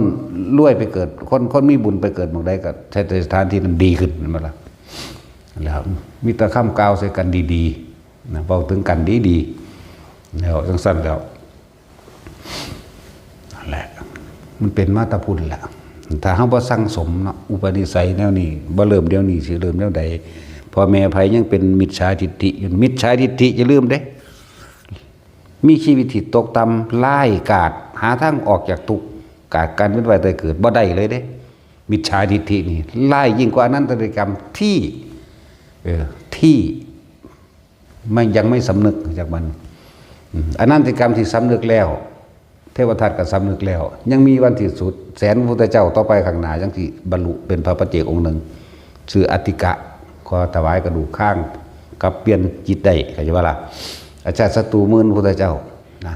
รวยไปเกิด คน คนมีบุญไปเกิดหม่องใดก็ใช้สถานที่นั้นดีขึ้น แม่นบ่ล่ะ? แล้วมีแต่คำกล่าวใส่กันดีๆ นะ เว้าถึงกันดีๆ แล้วจั่งซั้นแล้ว นั่นแหละ มันเป็นมาแต่พุ้นแหละ ถ้าเฮาบ่สั่งสมเนาะ อุปนิสัยแนวนี้ บ่เริ่มเดี๋ยวนี้ สิเริ่มแนวใด? พ่อแม่ไผยังเป็นมิจฉาทิฏฐิอยู่ มิจฉาทิฏฐิอย่าลืมเด้ มีชีวิตที่ตกต่ำ ร้ายกาจ หาทางออกจากทุกข์ กาดการเวียนว่ายตายเกิดบ่ได้เลยเด้ มิจฉาทิฏฐินี่ ร้ายยิ่งกว่าอนันตริยกรรมที่ เออ ที่ ไม่ ยังไม่สำนึกจากมัน อืม อนันตริยกรรมที่สำนึกแล้ว เทวทัตก็สำนึกแล้ว ยังมีวันสิ้นสุด แสนพระพุทธเจ้าต่อไปข้างหน้า ยังสิบรรลุเป็นพระปัจเจกองค์หนึ่ง ชื่ออัตถิกะ ขอถวายกระดูกข้าง กลับเปลี่ยนจิตได้ เข้าใจบ่ล่ะ? อจจศัตรูหมื่นพุทธเจ้า นะ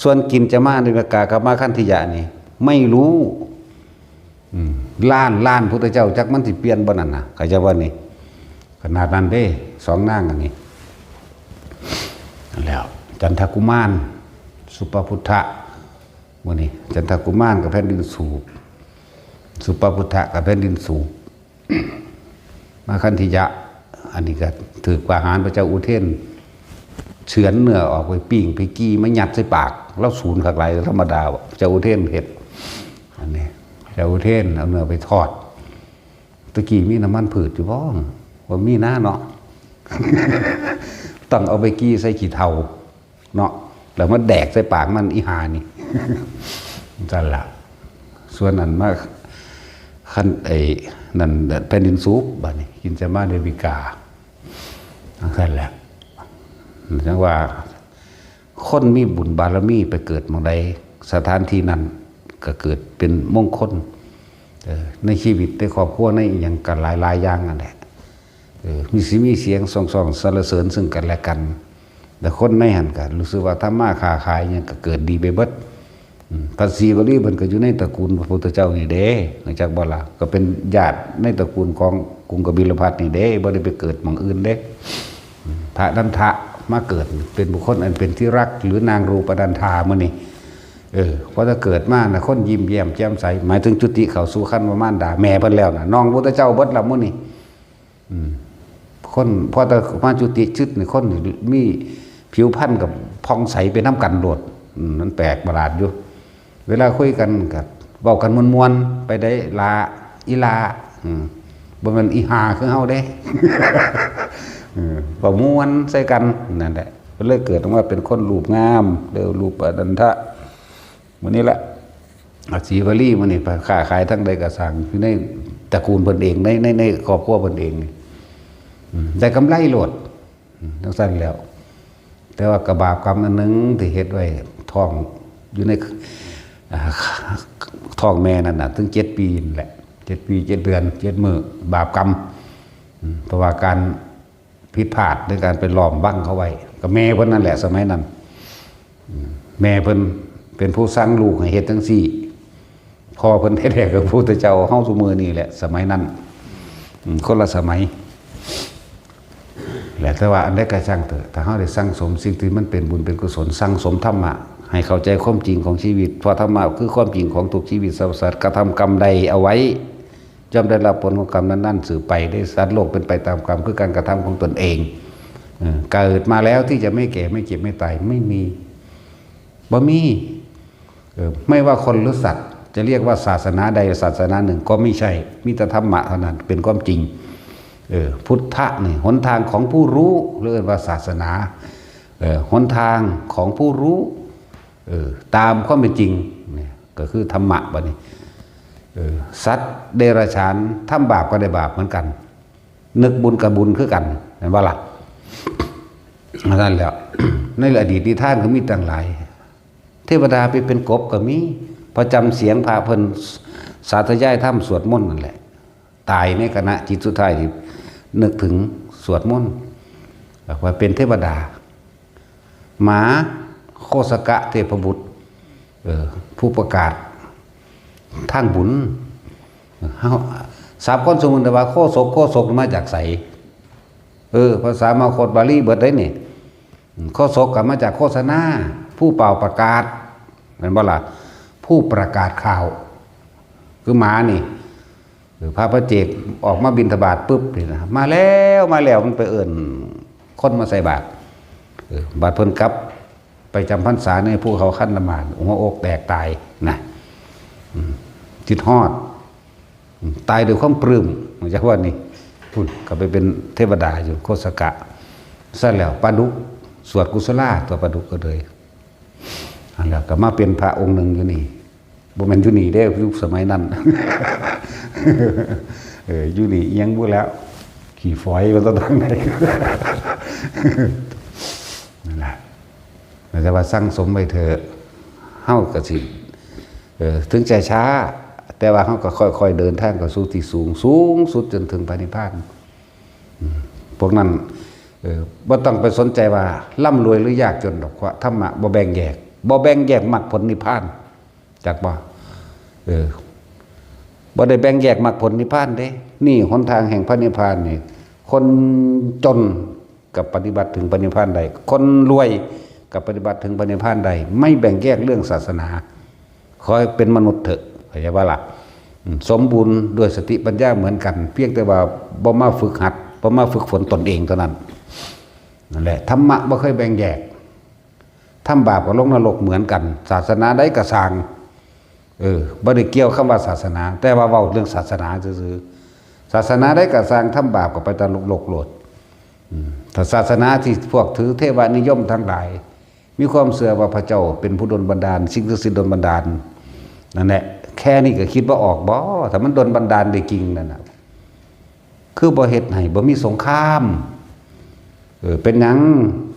ส่วนกินจมานิกากับมาคันธิยะนี่ ไม่รู้ อืม ล้านล้านพุทธเจ้า จักมันสิเปลี่ยนบ่นั่นน่ะ เข้าใจบ่นี่? ขนาดนั้นเด้ สองนางอันนี้ แล้ว จันทกุมาร สุปพุทธะ มื้อนี้ จันทกุมารกับแผ่นดินสูบ สุปพุทธะกับแผ่นดินสูบ มาคันธิยะ อันนี้ก็ถืกประหาร พระเจ้าอุเทนเฉือนเนื้อออกไปปิ้งไปกี้มายัดใส่ปาก แล้วสูนคักหลาย ธรรมดา พระเจ้าอุเทนเฮ็ด อันนี้ พระเจ้าอุเทนเอาเนื้อไปทอด ตะกี้มีน้ำมันพืชอยู่บ่? บ่มีนะเนาะ ต้องเอาไปกี้ใส่ขี้เถ้าเนาะ แล้วมาแดกใส่ปากมัน อีห่านี่ จั่งซั้นล่ะ ส่วนอันมาคันไอ้นั่น แผ่นดินสูบ บัดนี้ กินจมานิกา จั่งซั้นแหละ จั่งว่า คนมีบุญบารมีไปเกิดหม่องใด สถานที่นั้นก็เกิดเป็นมงคล เออ ในชีวิต ในครอบครัว ในอิหยังก็หลายๆอย่างนั่นแหละ เออ มีสิมีเสียงส่องๆสรรเสริญซึ่งกันและกัน แต่คนในหั้นก็รู้สึกว่าทำมาค้าขายอิหยังก็เกิดดีไปเบิด อืม พระศรีวลีเพิ่นก็อยู่ในตระกูลพระพุทธเจ้านี่เด้ รู้จักบ่ล่ะ? ก็เป็นญาติในตระกูลของกรุงกบิลพัสดุ์นี่เด้ บ่ได้ไปเกิดหม่องอื่นเด้ อืม พระนันทะมาเกิดเป็นบุคคลอันเป็นที่รัก หรือนางรูปนันธามื้อนี้ เออ พอจะเกิดมานะ คนยิ้มแย้มแจ่มใส หมายถึงจุติเข้าสู่ครรภ์มารดาแม่เพิ่นแล้วนะ น้องพุทธเจ้าเบิดละมื้อนี้ อืม คนพอแต่มาจุติชึดนี่ คนนี่มีผิวพรรณกับผ่องใสไปนำกันโลด อืม มันแปลกประหลาดอยู่ เวลาคุยกันก็เว้ากันม่วนๆ ไปได้ละ อีหล่า อืม บ่แม่นอีห่าคือเฮาเด้ เออ เว้าม่วนใส่กัน นั่นแหละ ก็เลยเกิดออกมาเป็นคนรูปงาม เรียกว่ารูปนันทะ มื้อนี้แหละ อาชีวลีมื้อนี้ ค้าขายทางใดก็ซ่าง อยู่ในตระกูลเพิ่นเอง ใน ใน ในครอบครัวเพิ่นเองนี่ อืม ได้กำไรโลด อืม จั่งซั้นแล้ว แต่ว่าก็บาปกรรมอันหนึ่งที่เฮ็ดไว้ ท้องอยู่ใน อ่า ท้องแม่นั่นน่ะ ถึงเจ็ดปีนั่นแหละ เจ็ดปี เจ็ดเดือน เจ็ดมื้อ บาปกรรม อืม เพราะว่าการ ผิดพลาดในการไปล้อมบังเขาไว้ ก็แม่เพิ่นนั่นแหละสมัยนั้น อืม แม่เพิ่นเป็นผู้สั่งลูกให้เฮ็ดจั่งซี้ พ่อเพิ่นแท้ๆ ก็พระพุทธเจ้าเฮาซุมื้อนี้แหละ สมัยนั้น อืม คนละสมัย แหละ แต่ว่าอันใดก็ช่างเถอะ ถ้าเฮาได้สั่งสมสิ่งที่มันเป็นบุญเป็นกุศล สั่งสมธรรมะ ให้เข้าใจความจริงของชีวิต เพราะธรรมะคือความจริงของทุกชีวิตสรรพสัตว์ กระทำกรรมใดเอาไว้ ย่อมได้รับผลของกรรมนั้นๆ สืบไป ได้สัตว์โลกเป็นไปตามกรรม คือการกระทำของตนเอง เออ เกิดมาแล้วที่จะไม่แก่ ไม่เจ็บ ไม่ตาย ไม่มี บ่มี เออ ไม่ว่าคนหรือสัตว์ จะเรียกว่าศาสนาใดศาสนาหนึ่งก็ไม่ใช่ มีแต่ธรรมะเท่านั้นเป็นความจริง เออ พุทธะนี่ หนทางของผู้รู้ เรียกว่าศาสนา เออ หนทางของผู้รู้ เออ ตามความเป็นจริง เนี่ย ก็คือธรรมะบัดนี้ เออ สัตว์เดรัจฉานทำบาปก็ได้บาปเหมือนกัน นึกบุญกับบุญคือกัน แม่นบ่ล่ะ? อันนั้นแหละ ในอดีตนิทานก็มีตั้งหลาย เทวดาไปเป็นกบก็มี พอจำเสียงพระเพิ่นสาธยายธรรมสวดมนต์นั่นแหละ ตายในขณะจิตสุดท้ายที่นึกถึงสวดมนต์ ว่าเป็นเทวดา หมา โคสกะเทพบุตร เออ ผู้ประกาศทางบุญ เฮา สามคนสมมุติว่าโคศก โคศกมาจากไส เออ ภาษามคธบาลีเบิดได้นี่ โคศกก็มาจากโฆษณา ผู้เป่าประกาศ แม่นบ่ล่ะ? โพ ผู้ประกาศข่าว คือหมานี่ เออ พระปัจเจกออกมาบิณฑบาตปุ๊บนี่นะ มาแล้วมาแล้ว มันไปเอิ้นคนมาใส่บาตร เออ บาดเพิ่นกลับไปจำพรรษาในภูเขาคันธมาร หัวอกแตกตายนะ อืม คิดฮอด อืม ตายด้วยความปลื้ม มันจะว่านี่ พุ้นก็ไปเป็นเทวดาอยู่โคสกะ ซั่นแล้วปลาดุก สวดกุศลาตัวปลาดุกก็เลย อันแล้วก็มาเป็นพระองค์หนึ่งอยู่นี่ บ่แม่นอยู่นี่เด้ ยุคสมัยนั้น เออ อยู่นี่อิหยังบ่แล้ว ขี้ฝอยว่าตอนนั้น นั่นล่ะ แต่ว่าสั่งสมไว้เถอะ เฮาก็สิ เออ ถึงจะช้า แต่ว่าเฮาก็ค่อยๆเดินทางเข้าสู่ที่สูง สูงสุดจนถึงพระนิพพาน อืม พวกนั้น เออ บ่ต้องไปสนใจว่าร่ำรวยหรือยากจนดอก เพราะธรรมะบ่แบ่งแยก บ่แบ่งแยกมรรคผลนิพพาน จักบ่ เออ บ่ได้แบ่งแยกมรรคผลนิพพานเด้ นี่หนทางแห่งพระนิพพานนี่ คนจนก็ปฏิบัติถึงพระนิพพานได้ คนรวยก็ปฏิบัติถึงพระนิพพานได้ ไม่แบ่งแยกเรื่องศาสนา ขอให้เป็นมนุษย์เถอะ เข้าใจบ่ล่ะ อืม สมบูรณ์ด้วยสติปัญญาเหมือนกัน เพียงแต่ว่าบ่มาฝึกหัด บ่มาฝึกฝนตนเองเท่านั้น นั่นแหละ ธรรมะบ่เคยแบ่งแยก ทำบาปก็ลงนรกเหมือนกัน ศาสนาใดก็ซ่าง เออ บ่ได้เกี่ยวคำว่าศาสนา แต่ว่าเว้าเรื่องศาสนาซื่อๆ ศาสนาใดก็ซ่าง ทำบาปก็ไปตกนรกโลด อืม ถ้าศาสนาที่พวกถือเทวนิยมทั้งหลาย มีความเชื่อว่าพระเจ้าเป็นผู้ดลบันดาล สิ่งศักดิ์สิทธิ์ดลบันดาล นั่นแหละ แค่นี้ก็คิดบ่ออกบ่ ถ้ามันดลบันดาลได้จริงนั่นน่ะ คือบ่เฮ็ดให้บ่มีสงคราม เออ เป็นหยัง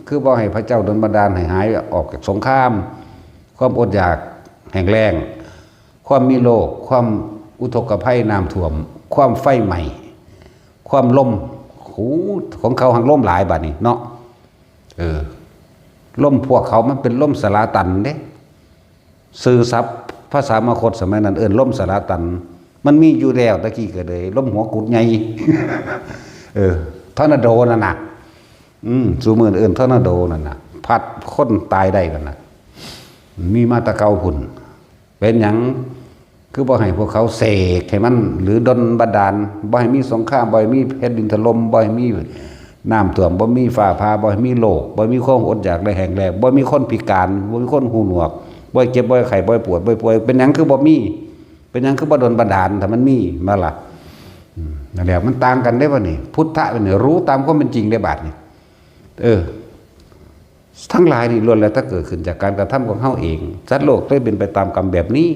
คือบ่ให้พระเจ้าดลบันดาลให้หายออกจากสงคราม ความอดอยาก แห้งแล้ง ความมีโรค ความอุทกภัย น้ำท่วม ความไฟไหม้ ความลม โห ของเขาหังลมหลายบัดนี้เนาะ เออ ลมพวกเขามันเป็นลมสลาตันเด้ ซื่อศัพท์ภาษามคธสมัยนั้นเอิ้นลมสลาตัน มันมีอยู่แล้วตะกี้ก็เลย ลมหัวกุดใหญ่ เออ ทอร์นาโดนั่นน่ะ อืม ซุมื้อเอิ้นทอร์นาโดนั่นน่ะ พัดคนตายได้นั่นน่ะ มีมาแต่เก่าพุ้น เป็นหยัง คือบ่ให้พวกเขาเสกให้มัน หรือดลบันดาล บ่ให้มีสงคราม บ่ให้มีแผ่นดินถล่ม บ่ให้มีน้ำท่วม บ่มีฟ้าผ่า บ่ให้มีโรค บ่มีความอดอยากและแห้งแล้ง บ่มีคนพิการ บ่มีคนหูหนวก บ่เจ็บ บ่ไข้ บ่ปวด บ่ป่วย เป็นหยังคือบ่มี เป็นหยังคือบ่ดลบันดาล ถ้ามันมีมาล่ะ อืม นั่นแหละ มันต่างกันเด้บัดนี้ พุทธะนี่รู้ตามความเป็นจริงได้บัดนี้ เออ ทั้งหลายนี่ล้วนแล้วแต่เกิดขึ้นจากการกระทำของเฮาเอง สัตว์โลกเลยเป็นไปตามกรรมแบบนี้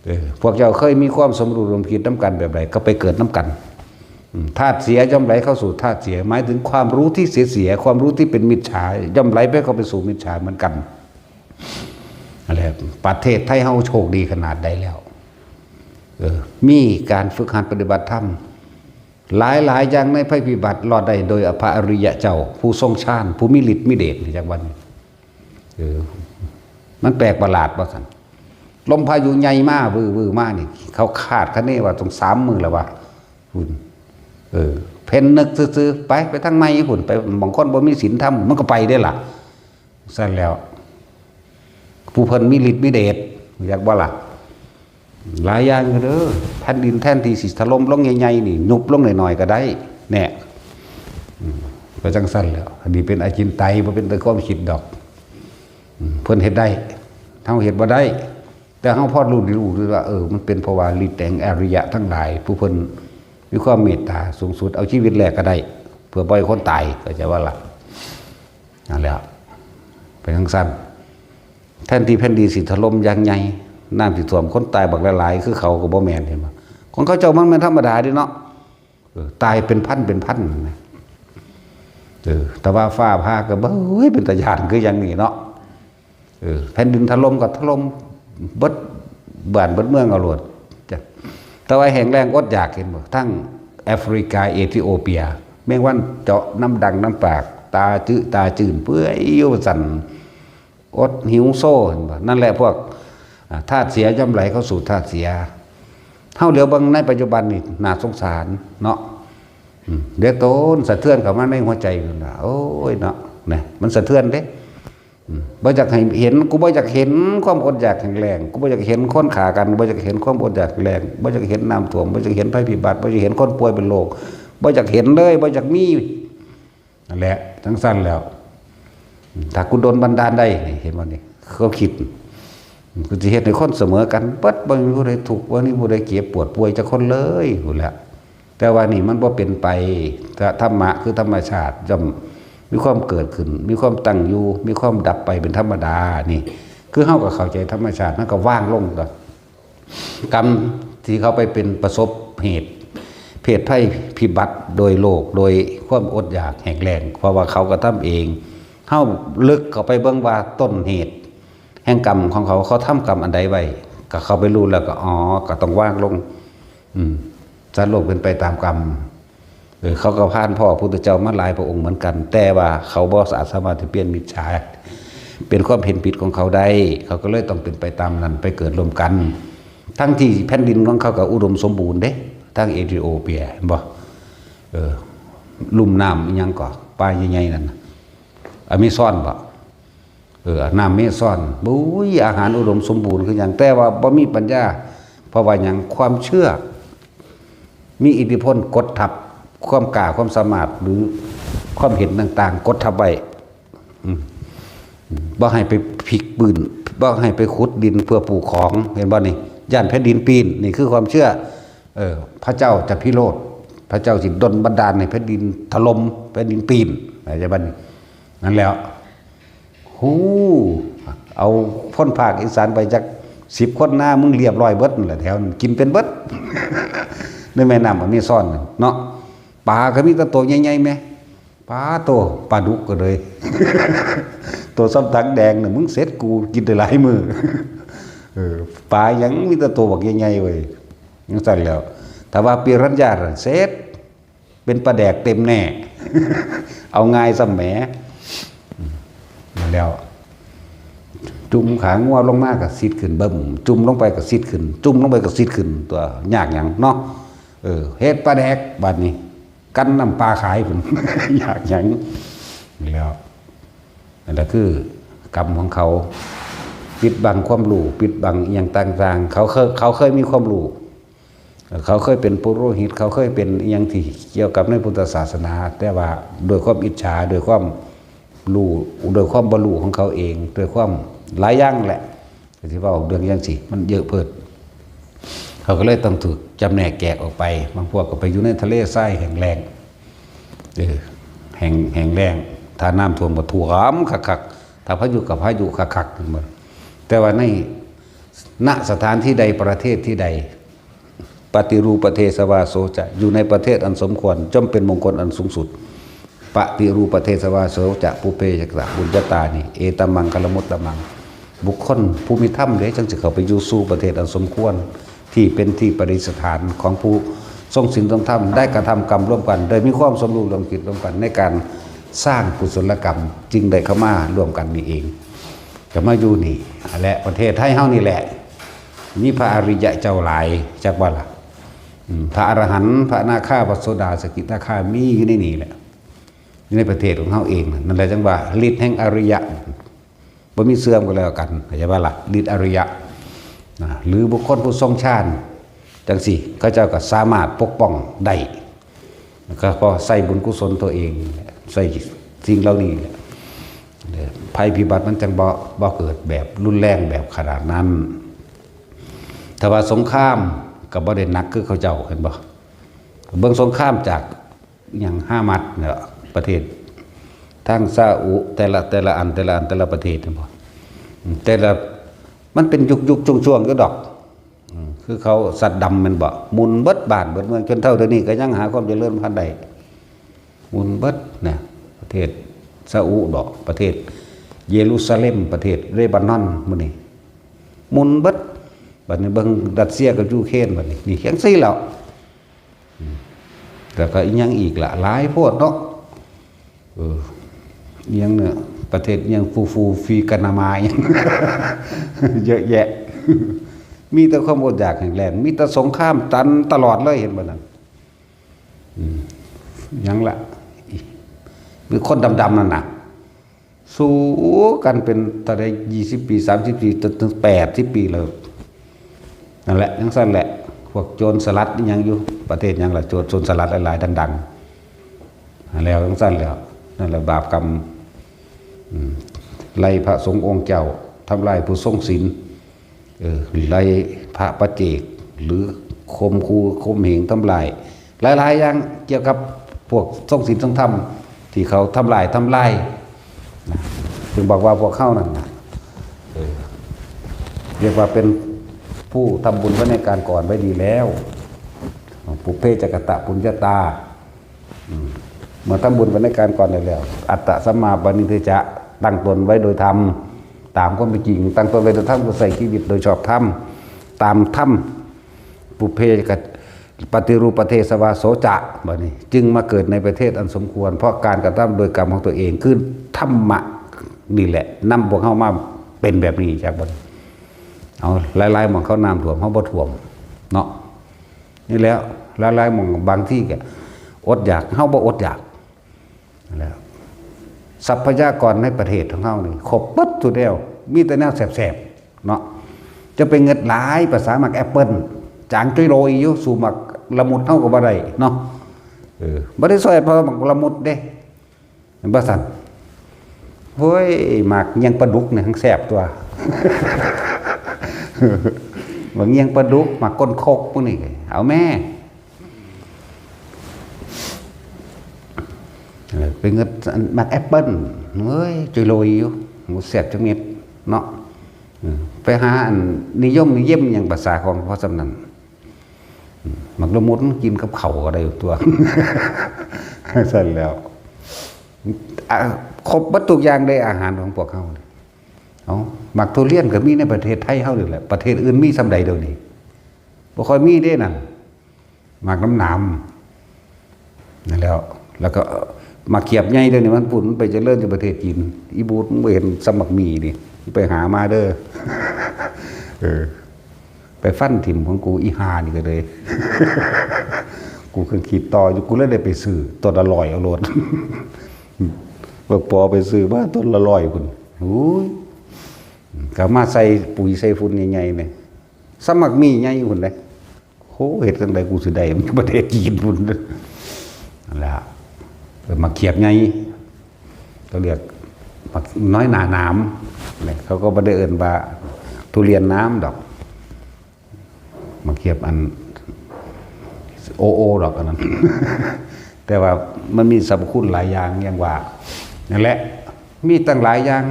เออ พวกเจ้าเคยมีความสมรู้ร่วมคิดนำกันแบบใด ก็ไปเกิดนำกัน อืม ธาตุเสียย่อมไหลเข้าสู่ธาตุเสีย หมายถึงความรู้ที่เสียๆ ความรู้ที่เป็นมิจฉา ย่อมไหลไปเข้าไปสู่มิจฉาเหมือนกัน นั่นแหละ ประเทศไทยเฮาโชคดีขนาดใดแล้ว เออ มีการฝึกหัดปฏิบัติธรรม หลายๆ อย่างในภัยพิบัติรอดได้โดยพระอริยะเจ้า ผู้ทรงฌาน ผู้มีฤทธิ์มีเดชนี่จักวัน เออ มันแปลกประหลาดว่าซั่น ลมพายุใหญ่มา วื้อๆ มานี่ เขาคาดคะเนว่าต้องสามมื้อแล้วว่า พุ้น เออ เพ่นนึกซื่อๆ ไป ไปทางใหม่พุ้น ไป บางคนบ่มีศีลธรรม มันก็ไปได้ล่ะ ซั่นแล้ว ผู้เพิ่นมีฤทธิ์มีเดช อยากบ่ล่ะ หลายอย่างอยู่เด้อ แผ่นดินแทนที่สิถล่มลงใหญ่ๆ นี่ ยุบลงหน่อยๆ ก็ได้ แน่ อืม ก็จังซั่นแหล้ว อันนี้เป็นอจินไตย บ่เป็นแต่ความคิดดอก อืม เพิ่นเฮ็ดได้ เฮาเฮ็ดบ่ได้ แต่เฮาพอรู้ รู้ว่า เออ มันเป็นเพราะว่าฤทธิ์แห่งอริยะทั้งหลาย ผู้เพิ่นมีความเมตตาสูงสุด เอาชีวิตแลกก็ได้ เพื่อบ่ให้คนตาย เข้าใจบ่ล่ะ นั่นแหละ เป็นจังซั่น แทนที่แผ่นดินสิถล่มอย่างใหญ่ น้ำสิท่วม คนตายบักหลายๆ คือเขาก็บ่แม่น เห็นบ่ ของเขาเจ้ามันแม่นธรรมดาเด้เนาะ เออ ตายเป็นพันเป็นพันนะ เออ แต่ว่าฟ้าผ่าก็ เบ้ย เป็นตาย้านคืออย่างนี้เนาะ เออ แผ่นดินถล่มก็ถล่มเบิดบ้านเบิดเมืองเอาโลด จ้ะ แต่ว่าแห้งแล้งอดอยาก เห็นบ่ ทั้งแอฟริกา เอธิโอเปีย แมงวันเจาะน้ำดังน้ำปาก ตาจื้อตาจื้น เปื่อยอยู่ซั่น อดหิวโซ เห็นบ่ นั่นแหละพวก อ่า ธาตุเสียย่อมไหลเข้าสู่ธาตุเสีย เฮาเหลียวเบิ่งในปัจจุบันนี่น่าสงสารเนาะ อืม เดี๋ยวโตนสะเทือนเข้ามาในหัวใจนั่นน่ะ โอ้ยเนาะ นะ มันสะเทือนเด้ บ่อยากให้เห็น กูบ่อยากเห็นความอดอยากแห้งแล้ง กูบ่อยากเห็นคนฆ่ากัน บ่อยากเห็นความอดอยากแห้งแล้ง บ่อยากเห็นน้ำท่วม บ่อยากเห็นภัยพิบัติ บ่อยากเห็นคนป่วยเป็นโรค บ่อยากเห็นเลย บ่อยากมี นั่นแหละ จั่งซั้นแล้ว ถ้ากูโดนบันดาลได้นี่ เห็นบ่นี่ เขาคิด กูสิเฮ็ดให้คนเสมอกันเบิด บ่มีผู้ใดทุกข์ บ่มีผู้ใดเจ็บปวดป่วยจักคนเลย พู้นแหละ แต่ว่านี่มันบ่เป็นไป ธ- ธรรมะคือธรรมชาติ ย่อมมีความเกิดขึ้น มีความตั้งอยู่ มีความดับไปเป็นธรรมดา นี่ คือเฮาก็เข้าใจธรรมชาติ เฮาก็วางลงก่อน กรรมที่เขาไปเป็นประสบเหตุ เพศภัยพิบัติโดยโรค โดยความอดอยากแห้งแล้ง เพราะว่าเขากระทำเอง เฮาลึกเข้าไปเบิ่งว่าต้นเหตุ แห่งกรรมของเขา เขาทำกรรมอันใดไว้ ก็เข้าไปรู้แล้วก็ อ๋อ ก็ต้องวางลง อืม สัตว์โลกเป็นไปตามกรรม เออ เขาก็ผ่านพ้อพุทธเจ้ามาหลายพระองค์เหมือนกัน แต่ว่าเขาบ่สามารถที่เปลี่ยนมิจฉา เป็นความเห็นผิดของเขาได้ เขาก็เลยต้องเป็นไปตามนั้น ไปเกิดร่วมกัน ทั้งที่แผ่นดินของเขาก็อุดมสมบูรณ์เด้ ทั้งเอธิโอเปีย เห็นบ่ เออ ลุ่มน้ำอิหยังก็ ป่าใหญ่ๆนั่นน่ะ อเมซอนบ่ เออ น้ำเมซอน บุ้ย อาหารอุดมสมบูรณ์คือหยัง แต่ว่าบ่มีปัญญา เพราะว่าหยัง ความเชื่อ มีอิทธิพลกดทับ ความกล้า ความสามารถ หรือความเห็นต่างๆ กดทับไว้ อืม บ่ให้ไปพลิกปืน บ่ให้ไปขุดดินเพื่อปลูกของ เห็นบ่นี่ ย้านแผ่นดินปีน นี่คือความเชื่อ เออ พระเจ้าจะพิโรธ พระเจ้าสิดลบันดาลให้แผ่นดินถล่ม แผ่นดินปีน เข้าใจบ่นี่ นั่นแหละ ฮู้ เอาคนภาคอีสานไปจักสิบคนนะ มึงเรียบร้อยเบิดนั่นแหละ แถวนั้นกินเป็นเบิด ในแม่น้ำอเมซอนนั่นเนาะ ปลาก็มีแต่โตใหญ่ๆแหม ปลาโต ปลาดุกก็เลย โตส่ำถังแดงน่ะ มึงเสร็จกู กินได้หลายมื้อ เออ ปลาหยังมีแต่โตบักใหญ่ๆเว้ย จั่งซั้นแล้ว ถ้าว่าปิรัญญาน่ะ เสร็จ เป็นปลาแดกเต็มแน่ เอาง่ายซ้ำแหม อืม แล้ว จุ่มขางัวลงมาก็ซิดขึ้น เบิ่ม จุ่มลงไปก็ซิดขึ้น จุ่มลงไปก็ซิดขึ้น ตัวยากหยังเนาะ เออ เฮ็ดปลาแดก บัดนี้ กันน้ำปลาขายพุ้น ยากหยัง แล้ว นั่นแหละคือ กรรมของเขา ปิดบังความรู้ ปิดบังอิหยังต่างๆ เขาเคย เขาเคยมีความรู้ เขาเคยเป็นปุโรหิต เขาเคยเป็นอิหยังที่เกี่ยวกับในพุทธศาสนา แต่ว่าด้วยความอิจฉา ด้วยความรู้ ด้วยความบ่รู้ของเขาเอง ด้วยความหลายอย่างแหละ ที่เว้าเรื่องจั่งซี้ มันเยอะเพิด เขาก็เลยต้องถูกจำแนกแยกออกไป บางพวกก็ไปอยู่ในทะเลทรายแห้งแล้ง เออ แห้ง แห้งแล้ง ถ้าน้ำท่วมก็ท่วมคักๆ ถ้าพายุก็พายุคักๆ แต่ว่าใน ณ สถานที่ใด ประเทศที่ใด ปฏิรูปประเทศวาโสจะ อยู่ในประเทศอันสมควร ย่อมเป็นมงคลอันสูงสุด ปฏิรูปประเทศวาโสจะ ปุพเพจักตะบุญญาตานี่ เอตมังคลมุตตมัง บุคคลผู้มีธรรมเด้ จั่งสิเข้าไปอยู่สู่ประเทศอันสมควร ที่เป็นที่ประดิษฐานของผู้ทรงศีลทรงธรรม ได้กระทำกรรมร่วมกัน โดยมีความสมรู้ร่วมคิดร่วมกัน ในการสร้างกุศลกรรม จึงได้เข้ามาร่วมกันนี่เอง ก็มาอยู่นี่ และประเทศไทยเฮานี่แหละ มีพระอริยะเจ้าหลาย จักว่าล่ะ อืม พระอรหันต์ พระอนาคา พระโสดา สกิทาคา มีอยู่ในนี่แหละ อยู่ในประเทศของเฮาเอง นั่นแหละจั่งว่าฤทธิ์แห่งอริยะ บ่มีเสื่อมก็แล้วกัน เข้าใจบ่ล่ะ ฤทธิ์อริยะ นะ หรือบุคคลผู้ทรงฌาน จั่งซี้ เขาเจ้าก็สามารถปกป้องได้ ก็เพราะใส่บุญกุศลตัวเอง ใส่สิ่งเหล่านี้แหละ ภัยพิบัติมันจั่งบ่ บ่เกิดแบบรุนแรงแบบขนาดนั้น ถ้าว่าสงครามก็บ่ได้หนักคือเขาเจ้า เห็นบ่ เบิ่งสงครามจาก หยัง ฮามัสเนี่ย ประเทศทางซาอุ แต่ละ แต่ละอัน แต่ละอัน แต่ละประเทศ เห็นบ่ แต่ละ มันเป็นยุคๆ ช่วงๆ อยู่ดอก อืม คือเขาซัดดัมแม่นบ่ หมุนเบิดบ้านเบิดเมือง จนเท่าเดี๋ยวนี้ก็ยังหาความเจริญบ่ทันได้ หมุนเบิดนะ ประเทศซาอุดอก ประเทศเยรูซาเล็ม ประเทศเลบานอน มื้อนี้ หมุนเบิด บัดนี้เบิ่งรัสเซียกับยูเครน บัดนี้ นี่จั่งซี้แล้ว อืม แล้วก็อีหยังอีกล่ะ หลายโพดเนาะ เออ อีหยังเนี่ย ประเทศอีหยัง ฟูฟู ฟีกานามา อีหยัง เยอะแยะ มีแต่ความอดอยากแห้งแล้ง มีแต่สงครามตันตลอดเลย เห็นบ่นั่น อืม หยังละ มีคนดำๆ นั่นน่ะ สู้กันเป็นเท่าใด ยี่สิบ ปี สามสิบ ปี จนถึง แปดสิบ ปีแล้ว นั่นแหละจั่งซั้นแหละ พวกโจรสลัดอิหยังอยู่ ประเทศหยังล่ะ โจร โจรสลัดหลายๆดังๆ แล้วจั่งซั้นแล้ว นั่นแหละบาปกรรม อืม ไล่พระสงฆ์องค์เจ้า ทำลายผู้ทรงศีล เออ ไล่พระปัจเจก หรือข่มขู่ข่มเหงทำลาย หลายๆอย่างเกี่ยวกับพวกทรงศีลทรงธรรม ที่เขาทำลาย ทำลายนะ ถึงบอกว่าพวกเขานั่นนะ เออ เรียกว่าเป็นผู้ทำบุญไว้ในการก่อนไว้ดีแล้ว ปุพเพจกตปุญญาตา อืม เมื่อทำบุญไว้ในการก่อนได้แล้ว อัตตะสัมมาปณิธิจะ ตั้งตนไว้โดยธรรม ตามความเป็นจริง ตั้งตนไว้โดยธรรม ก็ใช้ชีวิตโดยชอบธรรม ตามธรรม ปุพเพกะ ปฏิรูปประเทศวาโสจะ บัดนี้ จึงมาเกิดในประเทศอันสมควร เพราะการกระทำโดยกรรมของตัวเอง คือธรรมะนี่แหละ นำพวกเขามาเป็นแบบนี้ จากบัดนี้ เอา หลายๆหม่องเขาน้ำท่วม เขาบ่ท่วม เนาะ นี่แหละ หลายๆหม่องบางที่ก็อดอยาก เขาบ่อดอยาก แล้ว ทรัพยากรในประเทศของเขานี่ ครบเบิดทุกแนว มีแต่แนวแสบๆ เนาะ จะไปเงิดหลาย ภาษาหมากแอปเปิ้ล จางจ้อยโรยอยู่ สู้หมากละมุดเขาก็บ่ได้ เนาะ เออ บ่ได้ซอยเพราะหมากละมุดเด้ เห็นบ่ซั่น โอ้ย หมากเยียงปลาดุกเนี่ย ทั้งแสบตัว หมากเยียงปลาดุก หมากก้นคกพวกนี้ เอาแม่ เออ ไปเงิดหมากแอปเปิ้ล เฮ้ย จ้อยโรยอยู่ บ่แสบจักเม็ด เนาะ เออ ไปหาอันนิยมนิยมหยังภาษาของ เพราะส่ำนั้น อืม หมากละมุดกินกับข้าวก็ได้ตัว ซั่นแล้ว อ่ะ ครบเบิดทุกอย่างเด้ อาหารของพวกเขานี่ เอา หมากทุเรียนก็มีในประเทศไทยเฮานี่แหละ ประเทศอื่นมีส่ำใดเดี๋ยวนี้ บ่ค่อยมีเด้นั่น หมากน้ำหนาม นั่นแล้ว แล้วก็ เอ่อ หมากเขียบใหญ่เดี๋ยวนี้มันพู้น มันไปเจริญอยู่ประเทศจีน อีบูด มึงบ่เห็นส่ำหมากหมี่นี่ ไปหามาเด้อ เออ ไปฟันถิ่มของกู อีห่านี่ก็เลย กูก็คิดต่ออยู่ กูเลยได้ไปซื้อต้นละร้อยเอาโลด บักปอไปซื้อมาต้นละร้อยพุ้น โอ้ย ก็มาใส่ปุ๋ยใส่ฝุ่นใหญ่ๆเนี่ย ส่ำหมากหมี่ใหญ่พุ้นเลย โห เฮ็ดจั่งใดกูสิได้มันอยู่ประเทศจีนพุ้น นั่นแหละ เออ หมากเขียบใหญ่ เขาเรียกหมากน้อยหนาหนาม เนี่ย เขาก็บ่ได้เอิ้นว่าทุเรียนน้ำดอก หมากเขียบอัน โอโอดอกอันนั้น แต่ว่ามันมีสรรพคุณหลายอย่าง อย่างว่า นั่นแหละ มีตั้งหลายอย่าง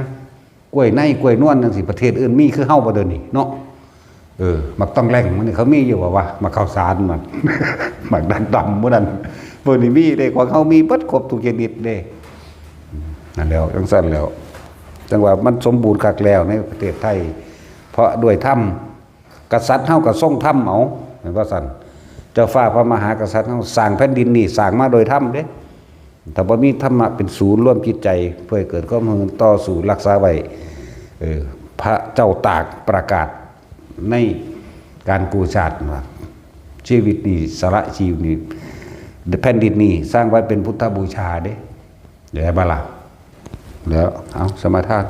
กล้วยใน กล้วยนวลจั่งซี้ ประเทศอื่นมีคือเฮาบ่เดี๋ยวนี้เนาะ เออ หมากต้องแล่ง มื้อนี้เขามีอยู่บ่วะ หมากข้าวสาร หมาก หมากดักดำ มื้อนั้น พวกนี้มีเด้ ของเฮามีเบิดครบทุกชนิดเด้ นั่นแหล้ว จั่งซั้นแหล้ว จั่งว่ามันสมบูรณ์คักแล้วในประเทศไทย เพราะด้วยธรรม กษัตริย์เฮาก็ทรงธรรมเอา แม่นบ่ซั่น เจ้าฟ้าพระมหากษัตริย์เฮาสร้างแผ่นดินนี่ สร้างมาโดยธรรมเด้ ถ้าบ่มีธรรมะเป็นศูนย์รวมจิตใจ เพื่อให้เกิดความรู้ต่อสู้รักษาไว้ เออ พระเจ้าตากประกาศในการกู้ชาติว่า ชีวิตนี่ สละชีวิตนี่ แผ่นดินนี่สร้างไว้เป็นพุทธบูชาเด้ ได้บ่ล่ะ แล้ว เอา สมาทาน